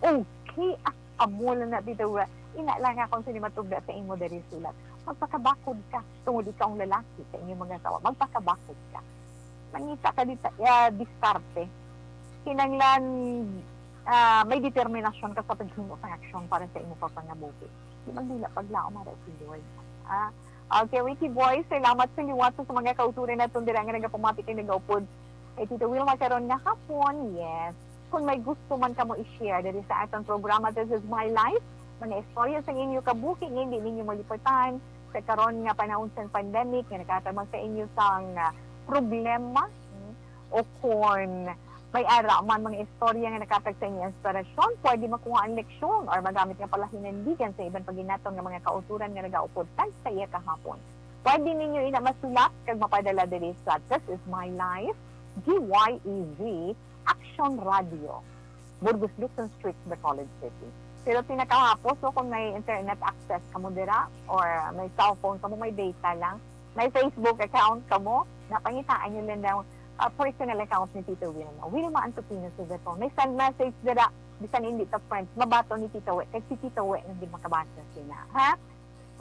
Okay, ah, amo lang na bitaw. Ina lang akong sini matugda sa imo diri sulat. Magpakabakod ka, tungod ikaw ang lalaki sa inyong mga asawa. Magpakabakod ka. Mangita ka dita, ah, diskarte. Kinahanglan, ah, may determinasyon ka sa paghimo sang aksyon para sa imo pagpangabuhi. Di magdula paglaom, ara si Lord. Ah, Okay, Witty Boy, salamat sa liwat sa mga kauturan naton dira nga nagapamati kay nagaupod kay Tito Wilma karon nga hapon. Yes. Kung may gusto man kamo i-share diri sa atong programa, This Is My Life, mga istorya sa inyo kabuhi nga hindi ninyo maliputan sa karon nga panahon sang pandemic nga nakatabang sa inyo sang, ah, problema, hmm, o kon may ara man mga istorya nga nakatag sa inyo inspirasyon, pwede makuha ang leksyon or magamit nga palahinandigan sa iban pa ginaton nga mga kauturan nga nagaupod tag sa iya kahapon. Pwede ninyo ina masulat kag mapadala diri sa This Is My Life, D Y E Z, Action Radio, Burgos Luzon Street, Bacolod City. Pero pinakahapos, so kung may internet access kamo dira or may cellphone kamo, may data lang, may Facebook account kamo, napangitaan nyo lang daw, ah, personal account ni Tito Wilma. Wilma Antupino Sugaton. May send message dira, bisan hindi ta friends, mabaton ni Tito We. Kay si Tito We hindi makabasa sina, ha?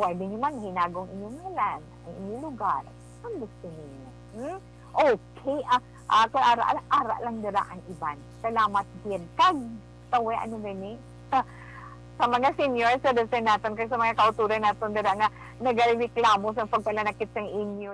Pwede nyo man hinagong inyong ngalan, ang inyong lugar, ang gusto ninyo. Hmm? Okay, ah, ah, kung ara, ara, ara lang dira ang iban. Salamat gid. Kag, tawe, ano gani? Sa, sa mga senior citizen naton, kag sa mga kauturan naton dira nga nagareklamo sa pagpalanakit sang inyo.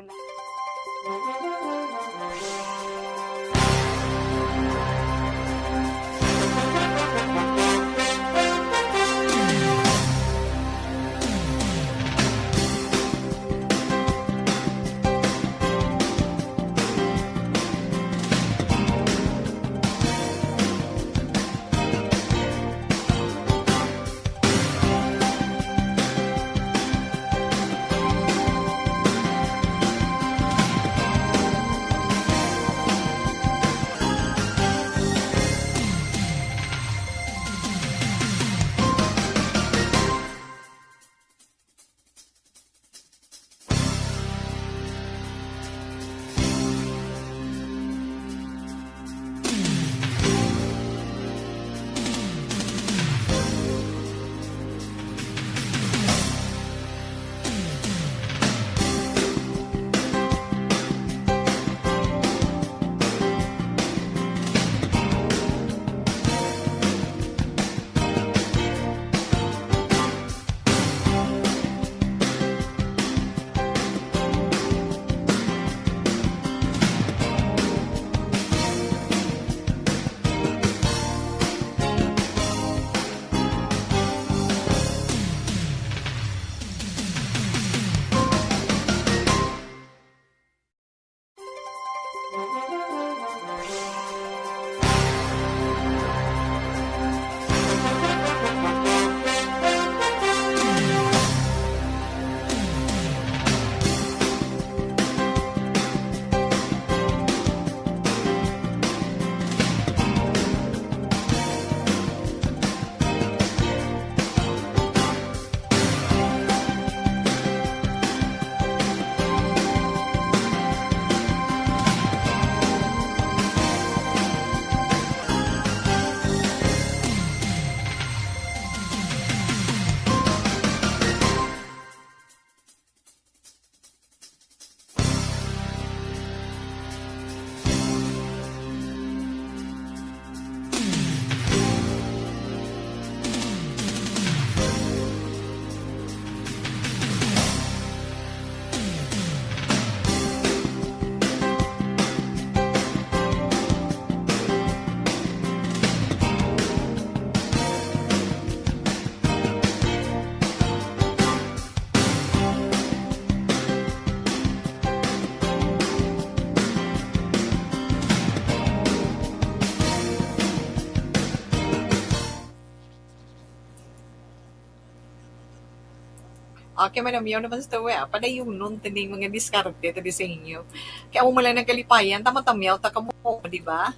Okay, manamyaw naman sa tawi, ah. Padayunon tining mga diskarte ta di sa inyo. Kaya amo man lang nagkalipayan, tama-tamyaw ta kamo, di ba?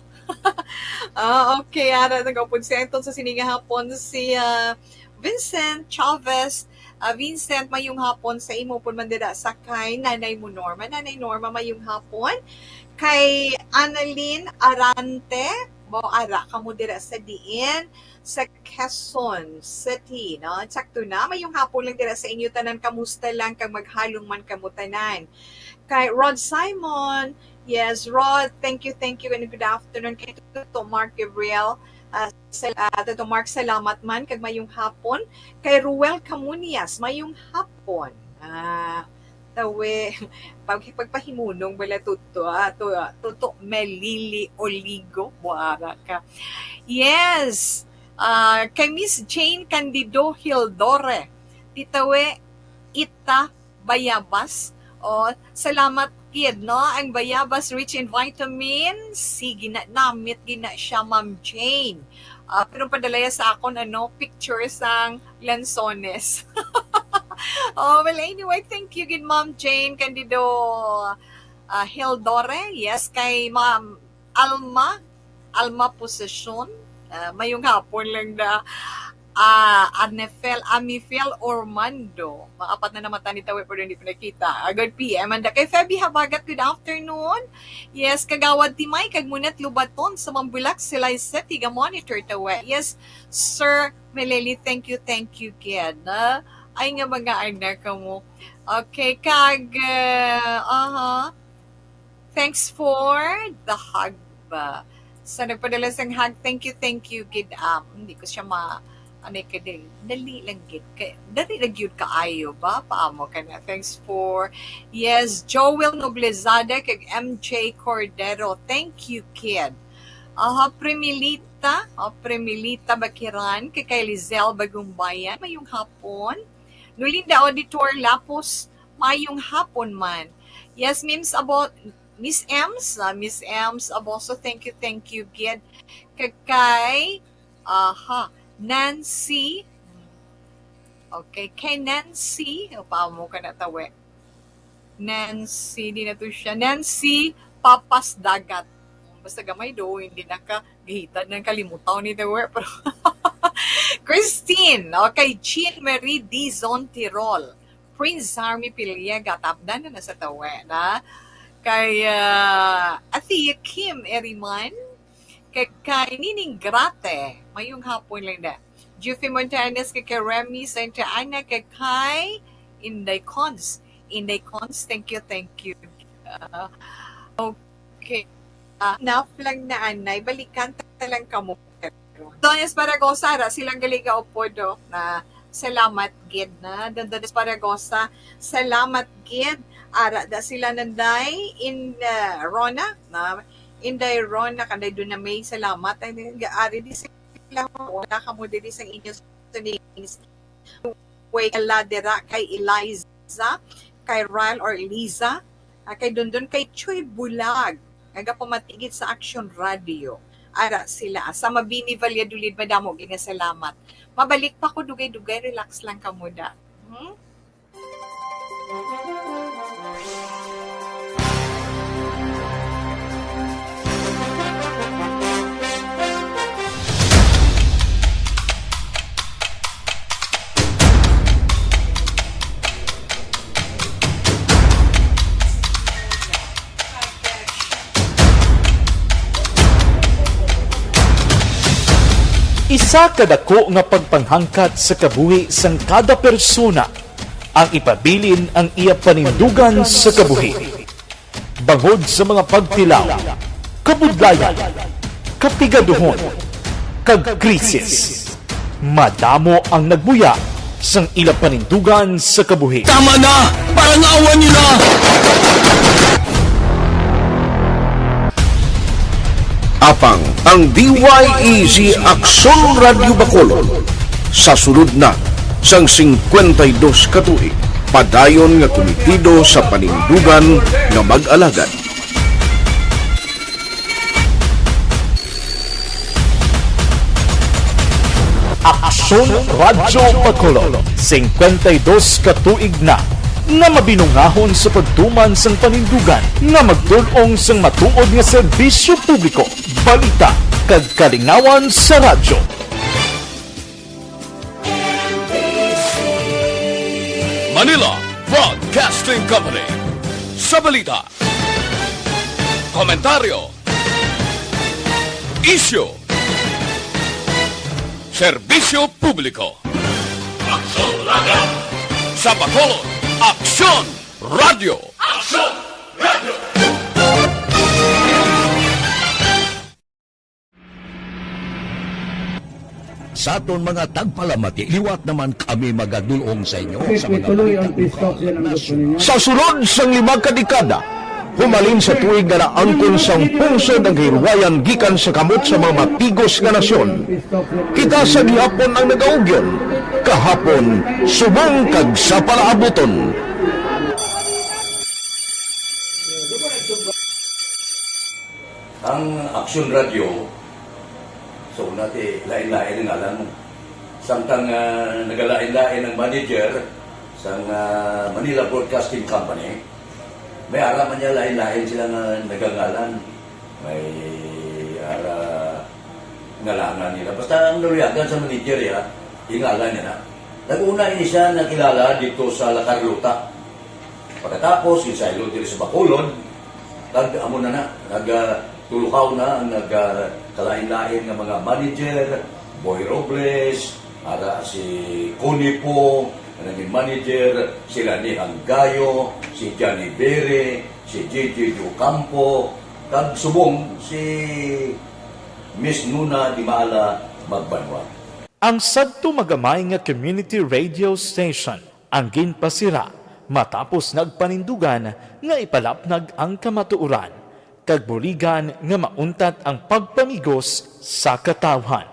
Ah, okay, ara nag-upod siya. Entonces, sini nga hapon si, ah, Vincent Chavez. Ah, Vincent, mayong hapon sa imo pud man dira sa kay Nanay mo Norma. Nanay Norma, mayong hapon. Kay Annalyn Arante, mo ara kamo dira sa diin, sa Quezon City, no? Sakto na, mayong hapon lang dira sa inyo tanan. Kamusta lang kag maghalong man kamo tanan? Kay Rod Simon, yes, Rod, thank you, thank you, and good afternoon. Kay Tito Mark Gabriel, ah, sal-, ah, Tito Mark, salamat man, kag mayong hapon. Kay Ruel Camunias, mayong hapon. Ah, Tawe, pag-, pagpahimunong bala tuto, ah, to, ah, tuto Melili Oligo, buara ka. Yes. Ah, kay Miss Jane Candido Hildore, ti tawe, ita bayabas. Oh, salamat gid, no? Ang bayabas rich in vitamin C, gina-, namit gina siya, Ma'am Jane. Ah, pero padalaya sa akon, ano, picture sang lansones. Oh, well, anyway, thank you gid, Ma'am Jane Candido, ah, Hildore. Yes, kay Ma'am Alma, Alma Possession. Ah, mayong hapon lang na, ah, Anefel, Amifel Ormando. Mga apat na naman tani tawi, pero hindi pa nakita. Ah, good P M. And kay Feby Habagat, good afternoon. Yes, Kagawad Timay, kag Munet Lubaton sa Mambulak, Silay City, ga monitor tawi. Yes, Sir Meleli, thank you, thank you, kid. Ah, ay nga mga anak mo. Okay, kag, ah, aha. Thanks for the hug ba. Sa nagpadala sang hug, thank you, thank you, gid, um, hindi ko siya ma-, ano, kay dali, dali lang gid. Kay, dali lang yun kaayo ba? Paamo ka na. Thanks for, yes, Joel Noblezada kag M J Cordero. Thank you, kid. Aha, Primilita, oh, Primilita Bakiran, kay, kay Lizelle Bagumbayan, mayong hapon. Nulinda Auditor Lapos, mayong hapon man. Yes, Mims Abo-, Miss Ems, ah, Miss Ems Aboso, thank you, thank you, gid. Kag kay, aha, Nancy. Okay, kay Nancy, o, paamo ka na tawi. Nancy, di na to siya. Nancy Papas Dagat. Basta gamay do, hindi na ka gahitad ng kalimutaw ni the world. Pero Christine, okay, Jean Marie Dizon Tirol, Prince Harmy Piliega, tapdan na na sa tawe na. Kay, ah, Athea Kim Eriman, kay, kay Nining Grate, mayong hapon lang na. Jeffy Montanes, kay, kay Remy Santa Ana, kay, kay Inday Cons. Inday Cons, thank you, thank you. Ah, okay. Ah, enough lang na, anay. Balikan ta lang kamo. Don Esparagosa, ra silang galing ka upod, oh, na salamat gid na. Don, Don Esparagosa, salamat gid. Ara da sila nanday in, ah, Rona, na Inday Rona, kanday doon na may salamat. Ay, ari di sila, wala ka mo diri sa inyo sa way kala dira kay Eliza, kay Ryle or Eliza, ah, kay Dondon, kay Chuy Bulag, nga gapamatigid sa Action Radio. Ara sila. Sa Mabini Valladolid, madamo gid nga salamat. Mabalik pa ko, dugay-dugay, relax lang kamo da. Hmm? Isa ka dako nga pagpanghangkat sa kabuhi sang kada persona ang ipabilin ang iya panindugan sa kabuhi. Bangod sa mga pagtilaw, kabudlayan, kapigaduhon, kag krisis, madamo ang nagbuya sang ila panindugan sa kabuhi. Tama na! Parangawan niyo na! Apang ang D Y E G Aksyon Radyo Bacolod sa sulod na sang singkwenta y dos ka tuig, padayon nga kumitido sa panindugan nga mag-alagad. Aksyon Radyo Bacolod, singkwenta y dos ka tuig na nga mabinungahon sa pagtuman sang panindugan nga magtul-ong sang matuod nga serbisyo publiko, balita, kag kalingawan sa radyo. Manila Broadcasting Company. Sa balita, komentaryo, isyu, serbisyo publiko. Aksyon Radyo. Sa Bacolod, Aksyon Radyo. Aksyon Radyo. Sa aton mga tagpalamati, liwat naman kami magadulong sa inyo sa mga balita lokal, nasyonal. Sa sulod sang lima ka dekada, humalin sa tuig nga naangkon sang pungsod ang kahilwayan gikan sa kamot sa mga matigos nga nasyon, kita sa gihapon ang nagaugyon, kahapon, subong kag sa palaabuton. Ang Aksyon Radio, so, una ti, lain-lain ang ngalan. Samtang, ah, nagalain-lain ang manager sang, ah, Manila Broadcasting Company, may ara man niya lain-lain sila nga nagangalan. May ara ngalangan nila. Basta ang naluyagan sa manager, ya, ingalan niya na. Nag-una ini siya nakilala dito sa La Carlota. Pagkatapos, ginsaylo diri sa Bacolod, kag amo na na, nag, ah, tulukaw na ang nag, ah, kalain-lain nga mga manager, Boy Robles, ara si Connie Po, nga naging manager, si Lani Hanggayo, si Johnny Bere, si J J Ocampo, kag subong si Miss Nuna Dimala Magbanwa. Ang sadto magamay nga community radio station ang ginpasira matapos nagpanindugan nga ipalapnag ang kamatuoran kag buligan nga mauntat ang pagpamigos sa katawhan.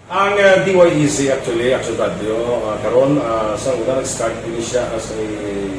Ang, uh, D Y E Z actually, Action Radio, uh, karon, uh, sa una nag-start din siya as a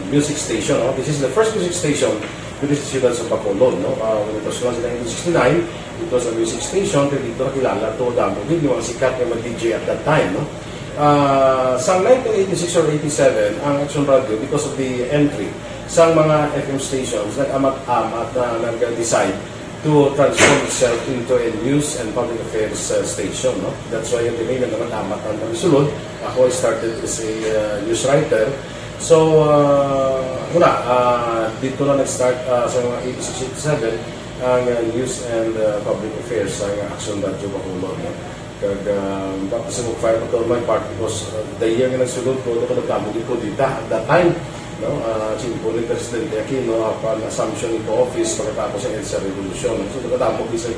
music station, no? This is the first music station dito sa siyudad sa Bacolod, no? Uh, when it was launched in nineteen sixty-nine, it was a music station, pero dito nakilala to, damo gid yung mga sikat nga mga D J at that time, no? Ah, sa nineteen eighty-six or eighty-seven, ang Action Radio, because of the entry sa mga F M stations, nag-amat-amat na nag-decide to transform itself into a news and public affairs, uh, station, no? That's why yung tinay nag-amat-amat ang kami sulod. Ako, I started as a, uh, news writer. So, uh, wala, uh, dito na nag-start, uh, sa mga eighty-six, eighty-seven, ang, uh, news and, uh, public affairs sa Action Radio Bacolod, no? Kag, ah, baptism of fire pa to my part because, ah, the year nga nagsulod ko, ako nagdamo gid ko dita at that time, no? Ah, simple ni Presidente Aquino, apan Assumption into office pagkatapos sa EDSA Revolution. So, nagdamo gid sa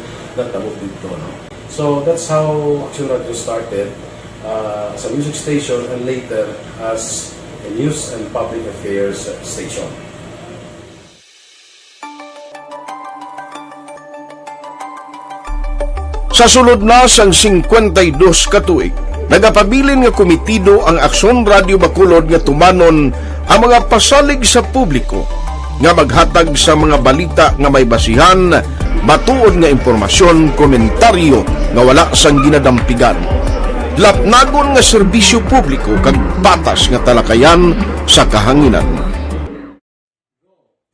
nagdamo dito, no? So, that's how Action Radio started, ah, as a music station and later as a news and public affairs station. Sa sulod na sang singkwenta y dos ka tuig, nagapabilin nga komitido ang Aksyon Radio Bacolod nga tumanon ang mga pasalig sa publiko nga maghatag sa mga balita nga may basihan, matuod nga impormasyon, komentaryo nga wala sang ginadampigan, lapnagon nga serbisyo publiko kag patas nga talakayan sa kahanginan.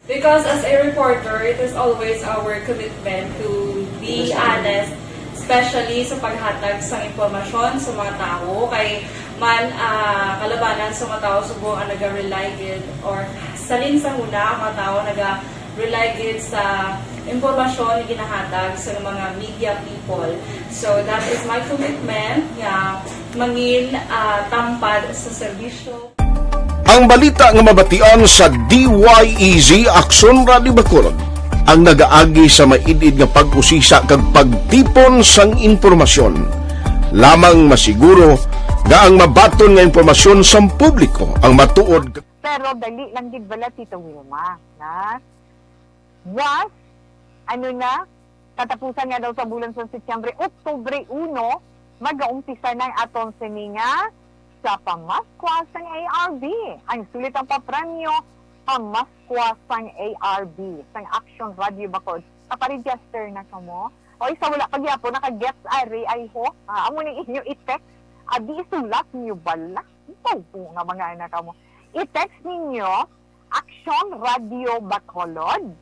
Because as a reporter, it is always our commitment to be honest, especially sa paghatag sa impormasyon sa mga tawo. Kay man, ah, kalabanan sa mga tawo subong ang naga-rely gid, or salin sa huna ang mga tawo naga-rely gid sa impormasyon nga ginahatag sa mga media people. So that is my commitment nga mangin, ah, tampad sa serbisyo. Ang balita nga mabatian sa D Y E Z Aksyon Radio Bacolod ang nagaagi sa maid-id nga pag-usisa kag pagtipon sang impormasyon. Lamang masiguro nga ang mabaton nga impormasyon sang publiko ang matuod. Pero dali lang gid bala, Tito Wilma, na was, ano na, katapusan nga daw sa bulan sa Setyembre, Oktubre uno, mag-aumpisa na ang aton sini nga sa Pamaskwa sang A R B. Ang sulit ang papremyo, Pamaskwa sang A R B, sang Action Radio Bacolod. Nakaregister na kamo? Oy, sa wala pa gyapon naka-gets ari, ay ho. Ah, amo ning inyo i-text. Abi, isulat niyo bala. Ito po nga mga anak kamo. I-text ninyo Action Radio Bacolod.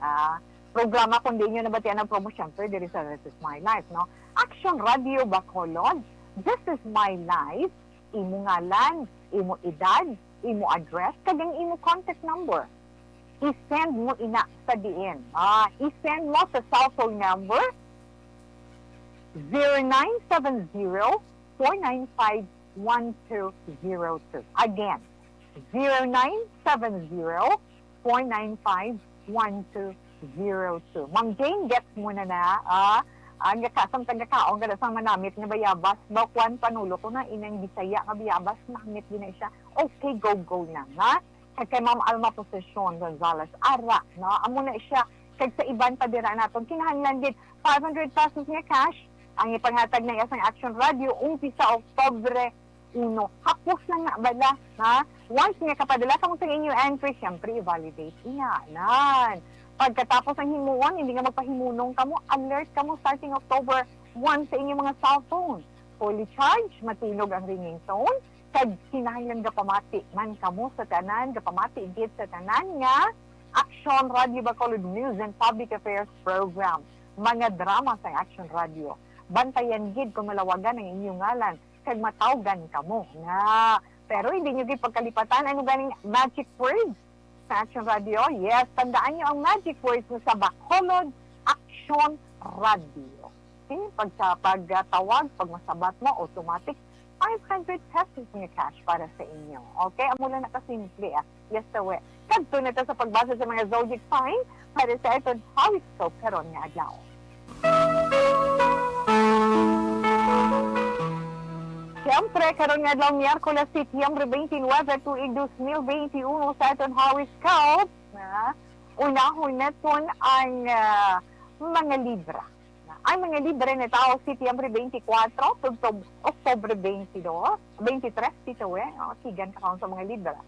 Ah, programa kung di nyo nabatian ang promo, syempre, diri sa This Is My Life, no? Action Radio Bacolod, This Is My Life, imo ngalan, imo edad, imo address, kag ang imo contact number. I-send mo ina sa diin. Ah, i-send mo sa cellphone number zero nine seven zero, four nine five, one two zero two. Again, zero nine seven zero, four nine five, one two zero two. Ma'am Jane, gets mo na na, ah, Ang gaka-, samtang gakaon ka na sa manamit nga bayabas, ba, kwan, panulo ko na, inang Bisaya nga bayabas, namit din na siya. Okay, go, go na, ha? Kag kay Ma'am Alma Possession Gonzales, ara, no? Amo na siya. Kag sa iban pa dira naton, kinahanglan gid five hundred pesos nga cash ang ipanghatag na iya sang Action Radio, umpisa Oktubre uno. Hapos lang na bala, ha? Once nga kapadala kamo sa inyo entry, siyempre, i-validate ina. Nan. Pagkatapos ang himuon, hindi nga magpahimunong kamo, alert kamo starting October one sa inyong mga cellphone. Fully charged, matunog ang ringing tone, kag kinahanglan gapamati man kamo sa tanan, gapamati gid sa tanan nga Action Radio Bacolod News and Public Affairs Program, mga drama sang Action Radio. Bantayan gid kung malawagan ang inyong ngalan kag matawgan kamo nga. Pero hindi nyo gid pagkalipatan ano ganing magic words sa Action Radio. Yes, tandaan nyo ang magic words mo sa Bacolod Action Radio. Okay? Pag sa pagtawag, pag masabat mo, automatic five hundred pesos nga cash para sa inyo. Okay? Amo lang na kasimple, ah. Yes, sir. Kadto na ta sa pagbasa sa mga zodiac sign para sa aton horoscope karon nga adlaw. Siyempre, karon nga adlaw, Miyerkules, Setyembre twenty-nine, tuig dos mil twenty-one, sa aton horoscope, na unahon naton ang, ah, mga Libra. Ang mga Libra nga tawo, Setyembre twenty-four, tubtob Oktubre twenty-two, twenty-three, pito, eh. Oh, sigan ka kaon sa mga Libra.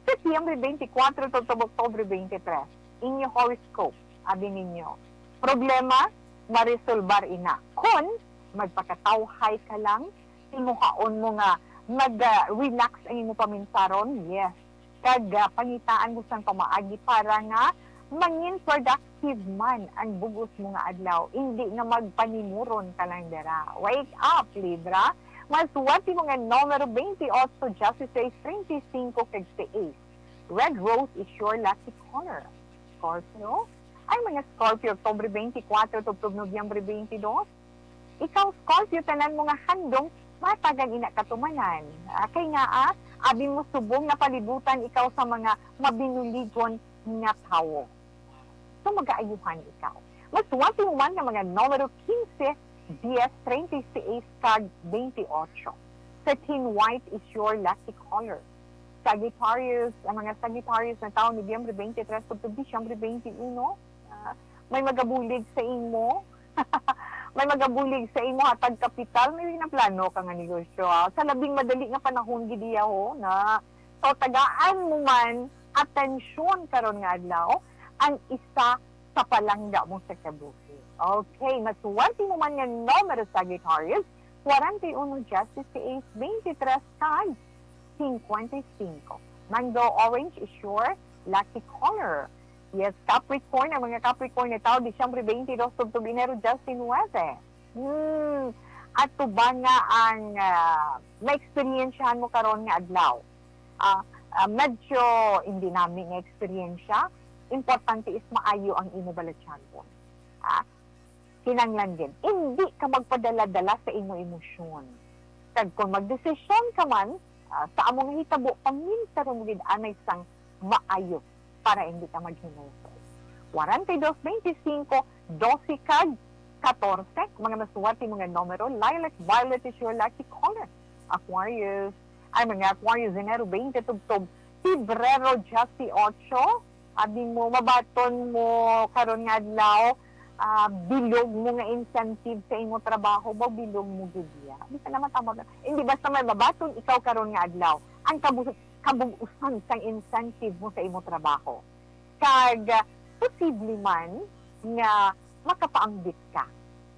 Setyembre twenty-four, tubtob Oktubre twenty-three. Inyo horoscope, abi ninyo. Problema, maresolbar ina. Kon magpakatawhay ka lang, timuhaon mo nga mag-, ah, relax ang imo paminsaron. Yes. Kag, ah, pangitaan mo sang pamaagi para nga mangin productive man ang bug-os mo nga adlaw, indi nga magpanimuron ka lang dira. Wake up, Libra! Maswerte mo nga numero twenty-eight, dieciséis, treinta y cinco, kag seis. Red rose is your lucky color. Scorpio, ang mga Scorpio, Oktubre twenty-four tubtob Nobyembre twenty-two. Ikaw, Scorpio, tanan mo nga handom, matagan ina katumanan. Ah, kay nga, ah, abi mo subong napalibutan ikaw sa mga mabinuligon nga tawo. So, mag-aayuhan ikaw. Maswerte mo man nga mga numero quince, dies, treinta y seis, kag veintiocho. Satin white is your lucky color. Sagittarius, ang mga Sagittarius nga tawo Nobyembre twenty-three tubtob Disyembre twenty-one, ah, may magabulig sa imo. May magabulig sa imo, hatag kapital, may naplano ka nga negosyo, ah. Sa labing madali nga panahon gid iya, ho, na. So, tagaan mo man atensyon karon nga adlaw ang isa sa palangga mo sa kabuhi. Okay, maswerte mo man nga numero, Sagittarius, kwarenta y uno, dieciséis, veintitrés, kag cincuenta y cinco. Mango orange is your lucky color. Yes, Capricorn, ang mga Capricorn nga tawo, Disyembre twenty-dos tubtob Enero diecinuebe. Hmm, ato ba nga ang, ah, maeksperiensyahan mo karon nga adlaw? Ah, ah, medyo hindi nami nga eksperyensya. Importante is maayo ang imo balatyagon. Ah, kinanglan gid, indi ka magpadala-dala sa imo emosyon. Kag kung magdesisyon ka man, ah, sa amo nga hitabo, paminsaron gid anay sang maayo para hindi ka maghinulsol. Kwarenta y dos, veinticinco, doce, kag katorse, mga maswerte mo nga numero, lilac violet is your lucky color. Aquarius, ay, mga Aquarius, Enero twenty tubtob Pebrero dieciocho, abi mo, mabaton mo karon nga adlaw, ah, bilog mo nga incentive sa imo trabaho, ba, bilog mo gid ya. Di ka na matama na. Hindi, basta may mabaton ikaw karon nga adlaw. Ang kabu-, kabug-usan sang incentive mo sa imo trabaho. Kag, ah, posible man nga makapaambit ka,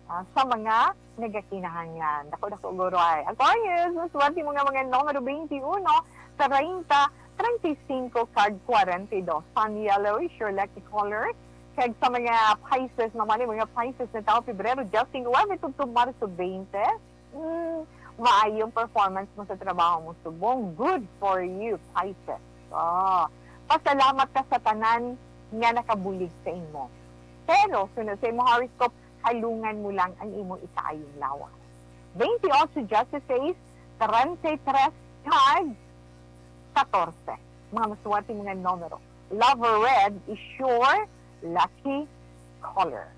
ah, sa mga nagakinahanglan. Dako-dako guro ay. Aquarius, maswerte mo nga mga numero twenty-uno, treinta, treinta y cinco, kag kwarenta y dos. Sun yellow is your lucky color. Kag sa mga Pisces naman, yung mga Pisces nga tawo, Pebrero diecinuebe tubtob Marso twenty, mm, maayong performance mo sa trabaho mo subong. Good for you, Pisces. Oh, pasalamat ka sa tanan nga nakabulig sa imo. Pero, sunod sa imo horoscope, halungan mo lang ang imo ikaayong lawas. Twenty-eight, dieciséis, treinta y tres, kag katorse. Mga maswerte mo nga numero. Lover, red is your lucky color.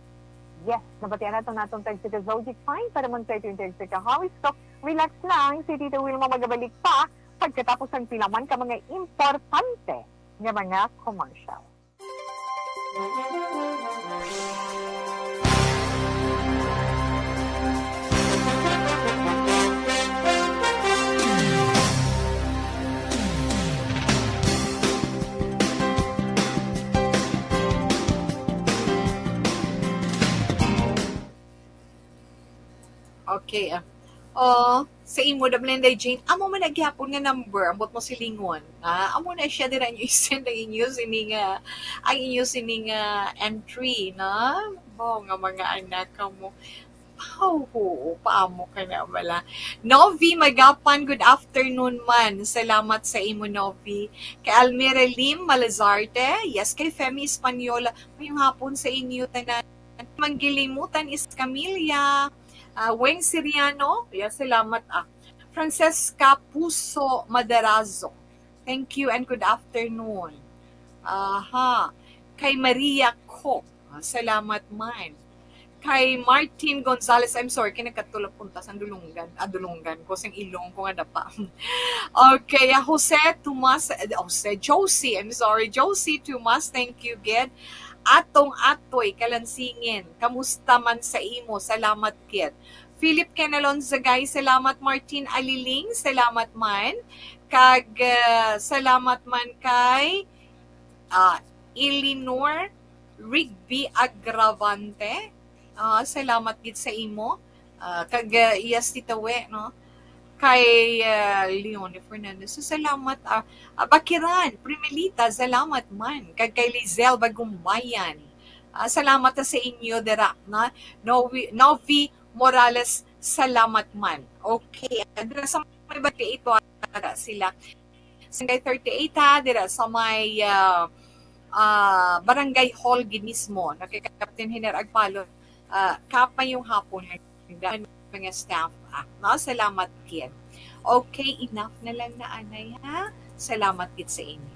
Yes, nabatian nato naton tag si Ka Zodic Fine para man sa ito yung tag si Ka Horoscope. Relax lang, si Tito Wilma magabalik pa pagkatapos ng pila man ka mga importante nga mga commercial. Okay, ah. Oh, sa imo, Dablenday Jane, amo man na gihapon nga number, ambot mo silingon. Ah, amo na siya dira inyo i-send ang inyo sini nga, ang inyo sini nga entry, no? Bo, nga mga anak ka mo. Aw, oo, paamo ka na bala. Novi Magapan, good afternoon man. Salamat sa imo, Novi. Kay Almira Lim Malazarte, yes, kay Femi Española, mayong hapon sa inyo tanan. Manggilimutan Escamilla, ah, Weng Siriano, ya, salamat, ah. Francesca Puso Madarazo, thank you and good afternoon. Aha. Kay Maria Co, ah, salamat man. Kay Martin Gonzalez, I'm sorry, kay nagkatulap punta sa Dulungan, ah, Dulungan ko, sang ilong ko nga dapa. Okay, ah, Jose Tomas, eh, Jose, Josie, I'm sorry, Josie Tomas, thank you, gid. Atong Atoy Kalansingin, kamusta man sa imo? Salamat gid. Philip Kenalon Zagay, salamat. Martin Aliling, salamat man. Kag, ah, salamat man kay, ah, Eleanor Rigby Agravante. Ah, salamat gid sa imo. Ah, kag, ah, yes, Tita We, no? Kay, ah, Leone Fernandez, so, salamat, ah, ah, Bakiran, Primelita, salamat man. Kag kay Lizelle Bagumbayan, ah, salamat sa inyo dira, na Novi, Novi Morales, salamat man. Okay, dira sa may bati ito, ara sila. Sa may thirty-eight, ha, dira sa may, ah, ah, Barangay Hall gid mismo, no, kay Captain Hiner Agpalo, ah, Kap, mayong hapon, mga staff, ah, no? Salamat gid. Okay, enough na lang na anay, ha? Salamat gid sa inyo.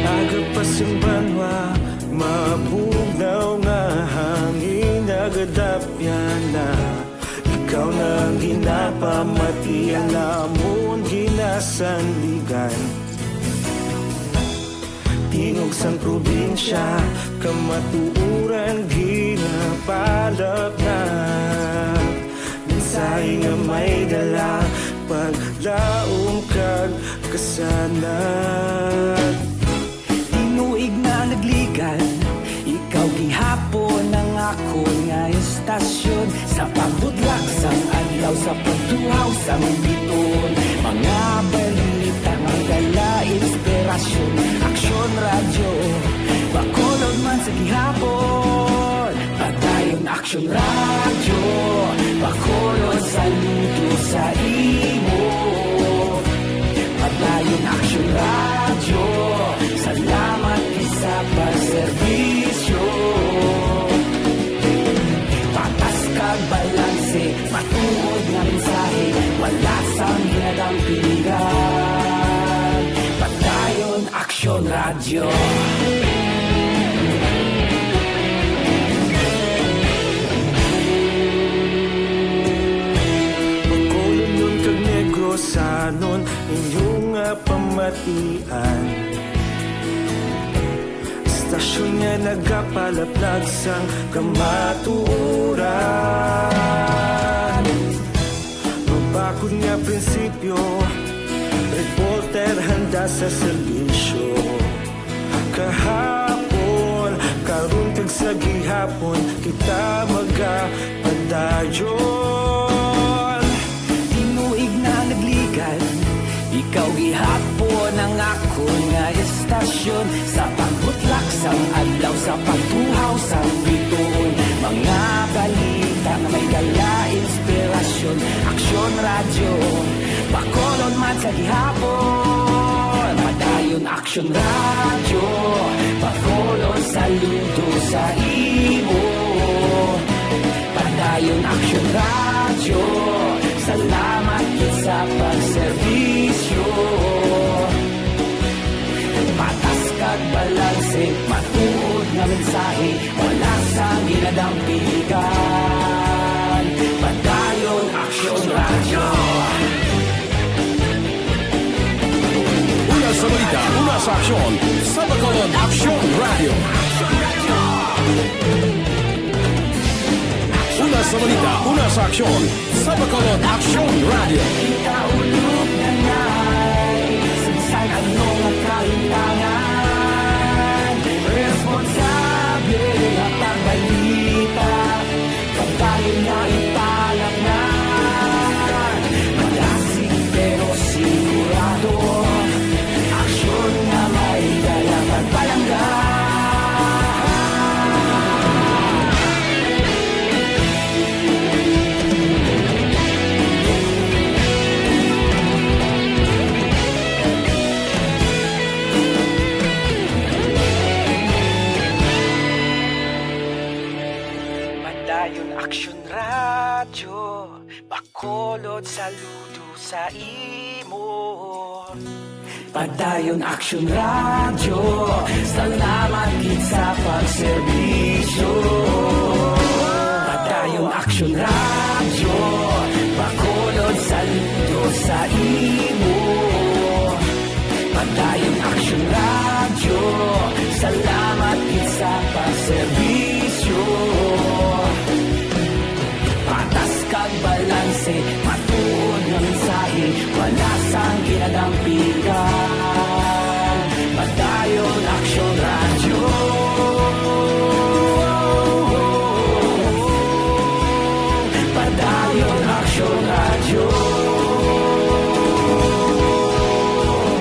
Aga pa sing banwa, mabugnaw nga hangin, nagadapyan na. Ikaw na ang ginapamati, ang amon ginasandigan. Tingog sang probinsya, kamatuoran ginapalapnag. Mensahe nga may dala, paglaom kag kasanag. Tinuig na nagligad, ikaw gihapon ang akon nga estasyon. Sa pagbudlak sang adlaw, sa pagtuhaw sang bituon, mga balita nga dala inspirasyon. Aksyon Radyo, Bacolod man sa gihapon. Padayon Aksyon Radyo, Bacolod, saludo sa imo. Padayon Aksyon Radyo, salamat sa pagserbisyo. Patas kag balanse, matuod nga mensahe, wala sang ginadampigan. Padayon Aksyon Radyo. Bacolodnon kag Negrosanon, inyo nga pamatian. Estasyon nga nagapalaplag sang kamatuoran. Mabakod nga prinsipyo, reporter handa sa serbisyo. Kahapon, karon kag sa gihapon, kita magapadayon. Tinuig na nagligad, ikaw gihapon ang akon nga estasyon. Sa pagbutlak sang adlaw, sa pagtuhaw sang bituon, mga balita nga may dala inspirasyon. Aksyon Radyo, Bacolod man sa gihapon. Padayon Aksyon Radyo, Bacolod saludo sa imo. Padayon Aksyon Radyo, salamat gid sa pagserbisyo. Patas kag balanse, matuod nga mensahe, wala sang ginadampigan. Padayon Aksyon Radyo. Una sa balita, una sa aksyon, sa Bacolod Aksyon Radyo. Una sa balita, una sa aksyon, sa Bacolod Aksyon Radyo. Kita ulog na ngay, sagsag ang mga kahintangan. Responsable nga pagbalita, kabayo nga ipalaknad. Malasig pero sigurado, aksyon nga may dala kag palangga. Padayon Aksyon Radyo, Bacolod saludo sa imo. Padayon Aksyon Radyo, salamat gid sa pagserbisyo. Padayon Aksyon Radyo, Bacolod saludo sa imo. Padayon Aksyon Radyo, salamat gid sa pagserbisyo. Patas kag balanse, matuod nga mensahe, wala sang ginadampigan. Padayon Aksyon Radyo. Padayon Aksyon Radyo.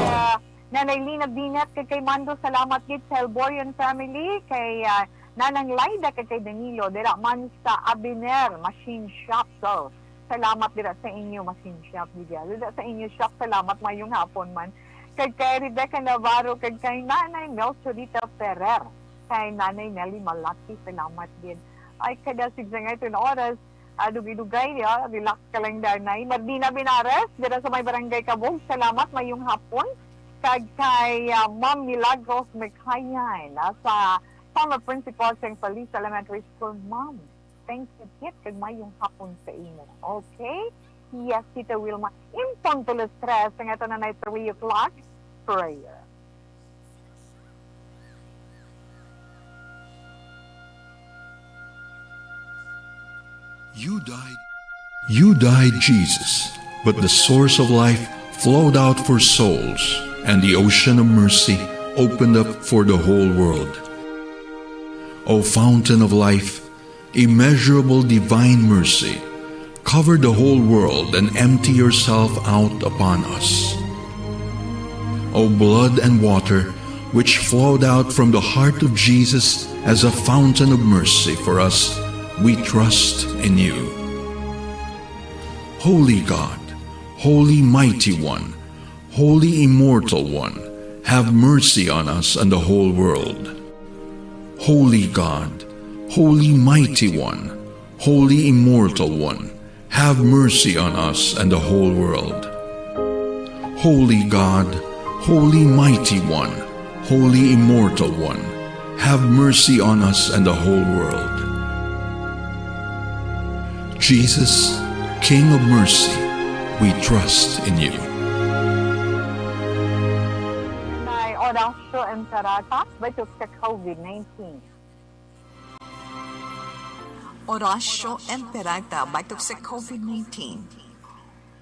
Ah, Nanay Lina Binet, kag kay Mando, salamat gid sa Helborion family, kay, ah, Nanang Laida, kag kay Danilo, dira man sa Abiner Machine Shop. So, salamat dira sa inyo machine shop, Lydia. Dira sa inyo shop, salamat, mayong hapon man. Kag kay Rebecca Navarro, kag kay Nanay Melchorita Ferrer, kay Nanay Nelly Malaki, salamat gid. Ay, kada sigsa nga ito na oras, ah, dugay-dugay, ya, relax ka lang, Danay. Mardina Binares, dira sa may Barangay Kabog, salamat, mayong hapon. Kag kay, ah, Ma'am Milagros Mikayan, ah, sa former principal sang Feliz Elementary School, Ma'am. Thank you, Kit, kag mayong hapon sa imo. Okay? Yes, Tita Wilma. Impunto las tres, ang ato na na three o'clock prayer. You died. You died, Jesus, but the source of life flowed out for souls, and the ocean of mercy opened up for the whole world. O fountain of life, immeasurable divine mercy, cover the whole world and empty yourself out upon us. O blood and water, which flowed out from the heart of Jesus as a fountain of mercy for us, we trust in you. Holy God, Holy Mighty One, Holy Immortal One, have mercy on us and the whole world. Holy God, Holy Mighty One, Holy Immortal One, have mercy on us and the whole world. Holy God, Holy Mighty One, Holy Immortal One, have mercy on us and the whole world. Jesus, King of mercy, we trust in you. Nay Horacio Encarata, batok sa COVID nineteen. Horacio Encarata, batok sa COVID nineteen.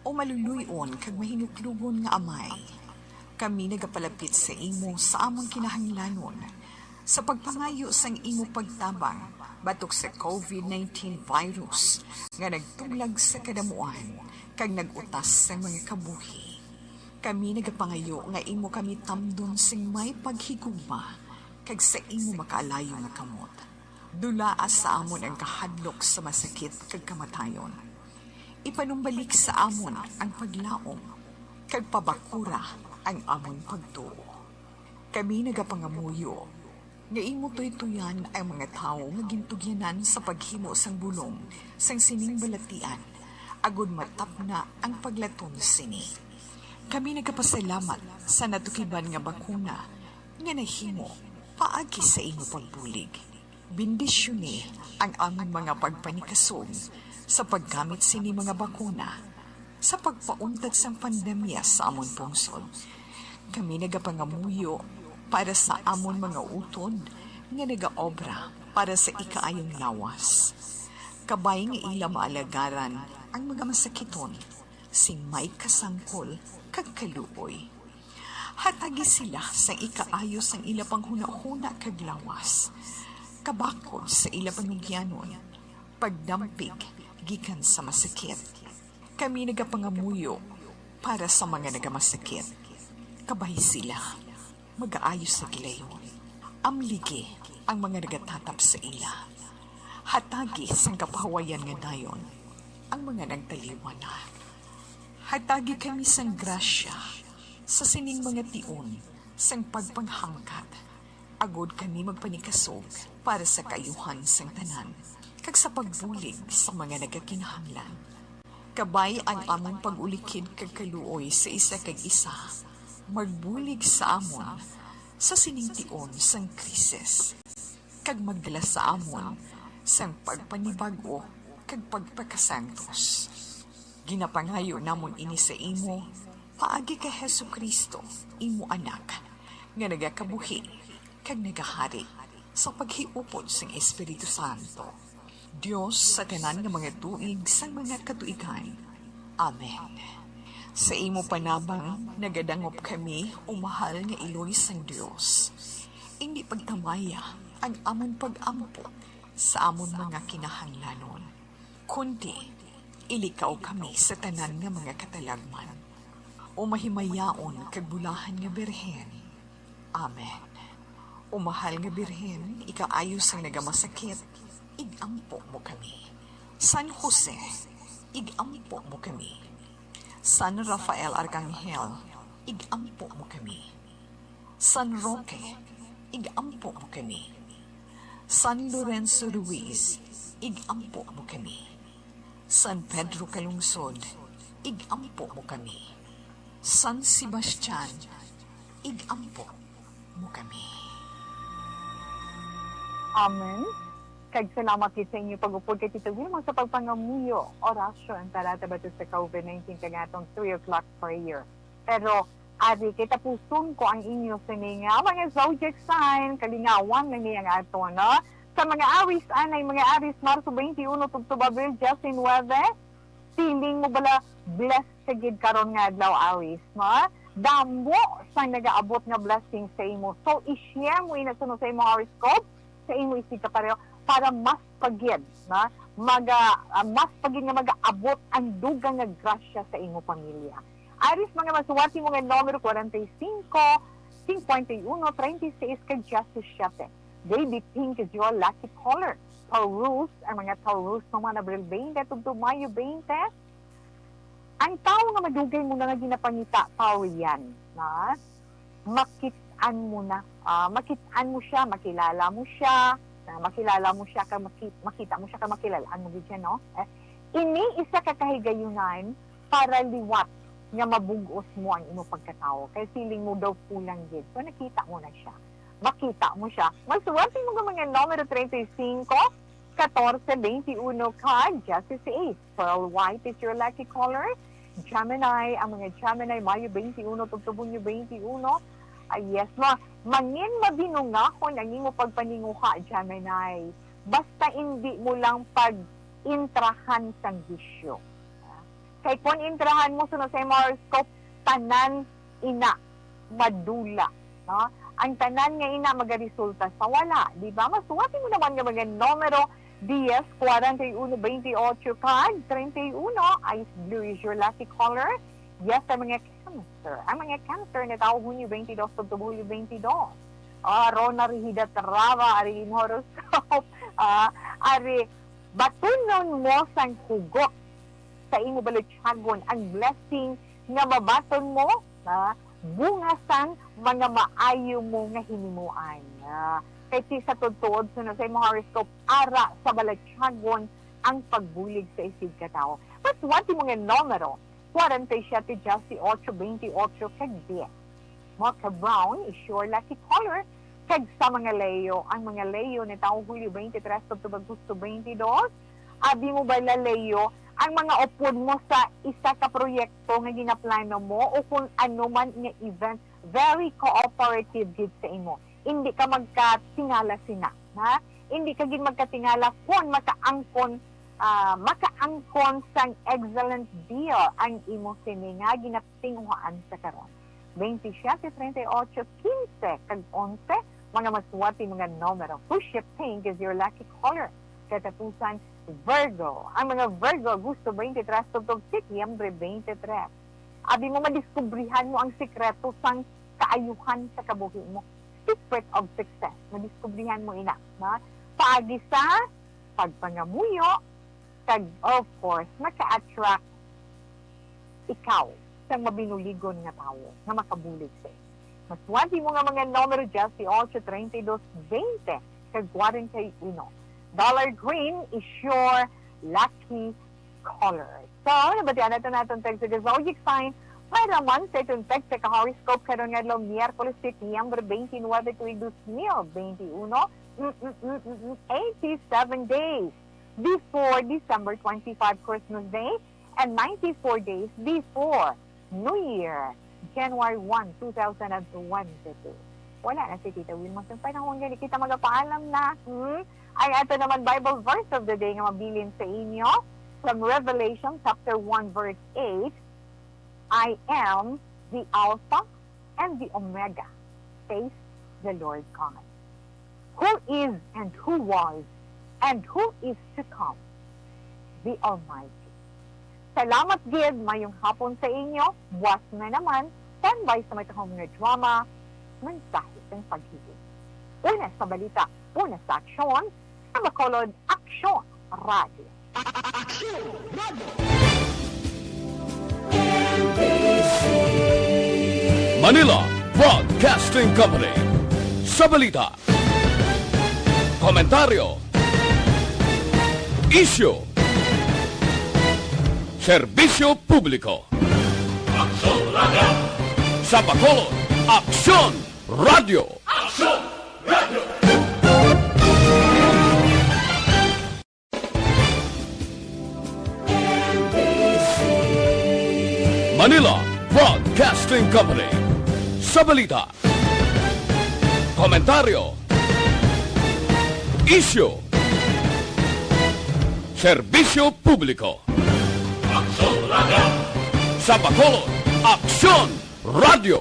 O maluluy-on kag mahinuklogon nga Amay, kami nagapalapit sa imo sa among kinahanglanon, sa pagpangayo sang imo pagtabang batok sa COVID nineteen virus nga nagtuglag sa kadamuan kag nag-utas sa mga kabuhi. Kami nagapangayo nga imo kami tamdon sing may paghigugma kag sa imo makaalayo nga kamot. Dulaa sa amon ang kahadlok sa masakit kag kamatayon. Ipanumbalik sa amon ang paglaom, kag pabakura ang amon pagtuo. Kami nagapangamuyo nga imo tuytoyan ang mga tawo nga gintugyanan sa paghimo sang bulong sang sining balatian, agod matapna ang paglaton sini. Kami nagapasalamat sa natukiban nga bakuna nga nahimo paagi sa imo pagbulig. Bendisyoni ang amon mga pagpanikasog sa paggamit sini mga bakuna sa pagpauntat sang pandemya sa amon pungsod. Kami nagapangamuyo para sa amon mga utod nga nagaobra para sa ikaayong lawas. Kabay nga ila maalagaran ang mga masakiton sing may kasangkol kag kaluoy. Hatagi sila sang ikaayo sang ila panghunahuna kag lawas, kabakod sa ila panugyanon, pagdampig gikan sa masakit. Kami nagapangamuyo para sa mga nagamasakit. Kabay sila, magaayo sa gilayon. Amligi ang mga nagatatap sa ila. Hatagi sang kapahuwayan nga dayon ang mga nagtaliwan na. Hatagi kami sang grasya sa sining mga tion sang pagpanghangkat, agod kami magpanikasog para sa kaayuhan sang tanan kag sa pagbulig sa mga nagakinahanglan. Kabay ang amon pag-ulikid kag kaluoy sa isa kag isa, magbulig sa amon sa sining tion sang krisis, kag magdala sa amon sang pagpanibag-o kag pagpakasantos. Ginapangayo namon ini sa imo paagi kay Jesu-Cristo, imo Anak, nga nagakabuhi kag nagahari sa paghiupod sang Espiritu Santo, Dios sa tanan nga mga tuig sang mga katuigan. Amen. Sa imo panabang nagadangop kami, o mahal nga Iloy sang Dios. Indi pagtamaya ang amon pag-ampo sa amon mga kinahanglanon, kundi ilikaw kami sa tanan nga mga katalagman, o mahimayaon kag bulahan nga Birhen. Amen. O mahal nga Birhen, ikaayo sang nagamasakit, ig-ampo mo kami. San Jose, ig-ampo mo kami. San Rafael Arcangel, ig-ampo mo kami. San Roque, ig-ampo mo kami. San Lorenzo Ruiz, ig-ampo mo kami. San Pedro Calungsod, ig-ampo mo kami. San Sebastian, ig-ampo mo kami. Amen. Kag salamat gid sa inyo pag-upod kay Tito Wilma sa pagpangamuyo. Orasyon para sa batok sa covid nineteen kag atong three o'clock prayer. Pero ari, kay tapuson ko ang inyo sini nga mga zodiac sign, kalingawan lang niya nga ato, no? Sa mga Aries, anay, mga Aries, Marso twenty-one tubtob Abril nineteen, feeling mo bala blessed ka gid karon nga adlaw, Aries, no? Damo sang nagaabot nga blessing sa imo. So, i-share mo ina suno sa imo horoscope, sa imo isig kapareho, para mas pa gid, no? Maga, ah, mas pa gid nga magaabot ang dugang nga grasya sa imo pamilya. Aries, mga masuwati mo nga numero forty-five, fifty-one, thirty-six, kag seventy-seven. Baby pink is your lucky color. Taurus, ang mga Taurus, mga Abril twenty tubtob Mayo twenty. Ang tawo nga madugay mo na nga ginapangita, Taurian, na makit-an mo na, ah, makit-an mo siya, makilala mo siya, na makilala mo siya, ka maki-, makita mo siya, ka makilalaan mo gid siya, no? Eh, ini isa ka kahigayunan para liwat nga mabug-os mo ang imo pagkatawo, kay feeling mo daw kulang gid. So, nakita mo na siya. Makita mo siya. Masuwati mo nga mga numero treinta y cinco, catorce, veintiuno, kag dieciséis. Pearl white is your lucky color. Gemini, ang mga Gemini, Mayo twenty-one tubtob Hunyo twenty-one. Ah, yes, ma, mangin mabinungahon ang imo pagpaninguha, Gemini. Basta indi mo lang pag-intrahan sang bisyo. Kay kon intrahan mo, suno sa imo horoscope, tanan ina madula, no? Ang tanan nga ina magaresulta sa wala, di ba? Masuwati mo naman nga mga numero, dies, cuarenta y uno, veintiocho, kag treinta y uno. Ice blue is your lucky color. Yes, ang mga Cancer. Ang mga Cancer, natawo Hunyo twenty-two tubtob Hulyo twenty-two. Ah, Rona Rehida Traba, ari imo horoscope. Ah, ari, batunon mo sang hugot sa imo balatyagon ang blessing nga mabaton mo, ha? Bunga sang mga maayo mo nga hinimuan. Ah, kay ti sa tuod-tuod, sunod sa imo horoscope, ara sa balatyagon ang pagbulig sa isigkatawo. Paswati mo nga numero, forty-seven, dieciocho, twenty-eight, kag dies. Mga ka-brown is your lucky color. Kag sa mga Leo, ang mga Leo natawo Hulyo twenty-three tubtob Agosto twenty-dos. Abi mo bala, Leo, ang mga upod mo sa isa ka proyekto nga ginaplano mo o kung ano man nga event, very cooperative gid sa imo. Hindi ka magkatingala sina, ha? Hindi ka gid magkatingala kung makaangkon, ah, makaangkon sang excellent deal ang imo sini nga ginatinguhaan sa karon. Twenty-seven, treinta y ocho, quince, kag onse, mga maswati, mga numero. Fuchsia pink is your lucky color. Katapusan, Virgo. Ang mga Virgo, Agosto twenty-three tubtob Setyembre twenty-three. Abi mo, madiskubrihan mo ang sikreto sang kaayuhan sa kabuhi mo. Secret of success. Madiskubrihan mo ina, ha? Paagi sa pagpangamuyo, kag, of course, maka-attract ikaw sang mabinuligon nga tawo nga makabulig sa imo. Maswati mo nga mga numero, dieciocho, treinta y dos, veinte, kag cuarenta y uno. Dollar green is your lucky color. So, nabatian nato naton tagsa ka zodiac sign para man sa iton tagsa ka horoscope karon nga adlaw, Miyerkules, Setyembre twenty-nine, tuig dos mil twenty-uno. Mm, mm, mm, mm, mm, eighty-seven days before December twenty-five, Christmas Day, and ninety-four days before New Year, January one, two thousand and twenty-two. Wala na si Tita Wilma sa panahon, gani kita magapaalam na. Hmm? Ang ato naman Bible verse of the day nga mabilin sa inyo from Revelation chapter one, verse eight, "I am the Alpha and the Omega," says the Lord God, "who is and who was and who is to come, the Almighty." Salamat gid, mayong hapon sa inyo. Buwas na naman, standby sa may tahom nga drama, Mensahe sang Paghiling. Una sa balita, una sa aksyon, sa Bacolod Aksyon Radio. Aksyon Radio. Manila Broadcasting Company. Sa balita, komentaryo, isyu, serbisyo publiko. Aksyon Radio. Sa Bacolod, Aksyon Radio. Aksyon Radio. Manila Broadcasting Company. Sa balita, komentaryo, isyu, serbisyo publiko. Aksyon Radio. Sa Bacolod, Aksyon Radio.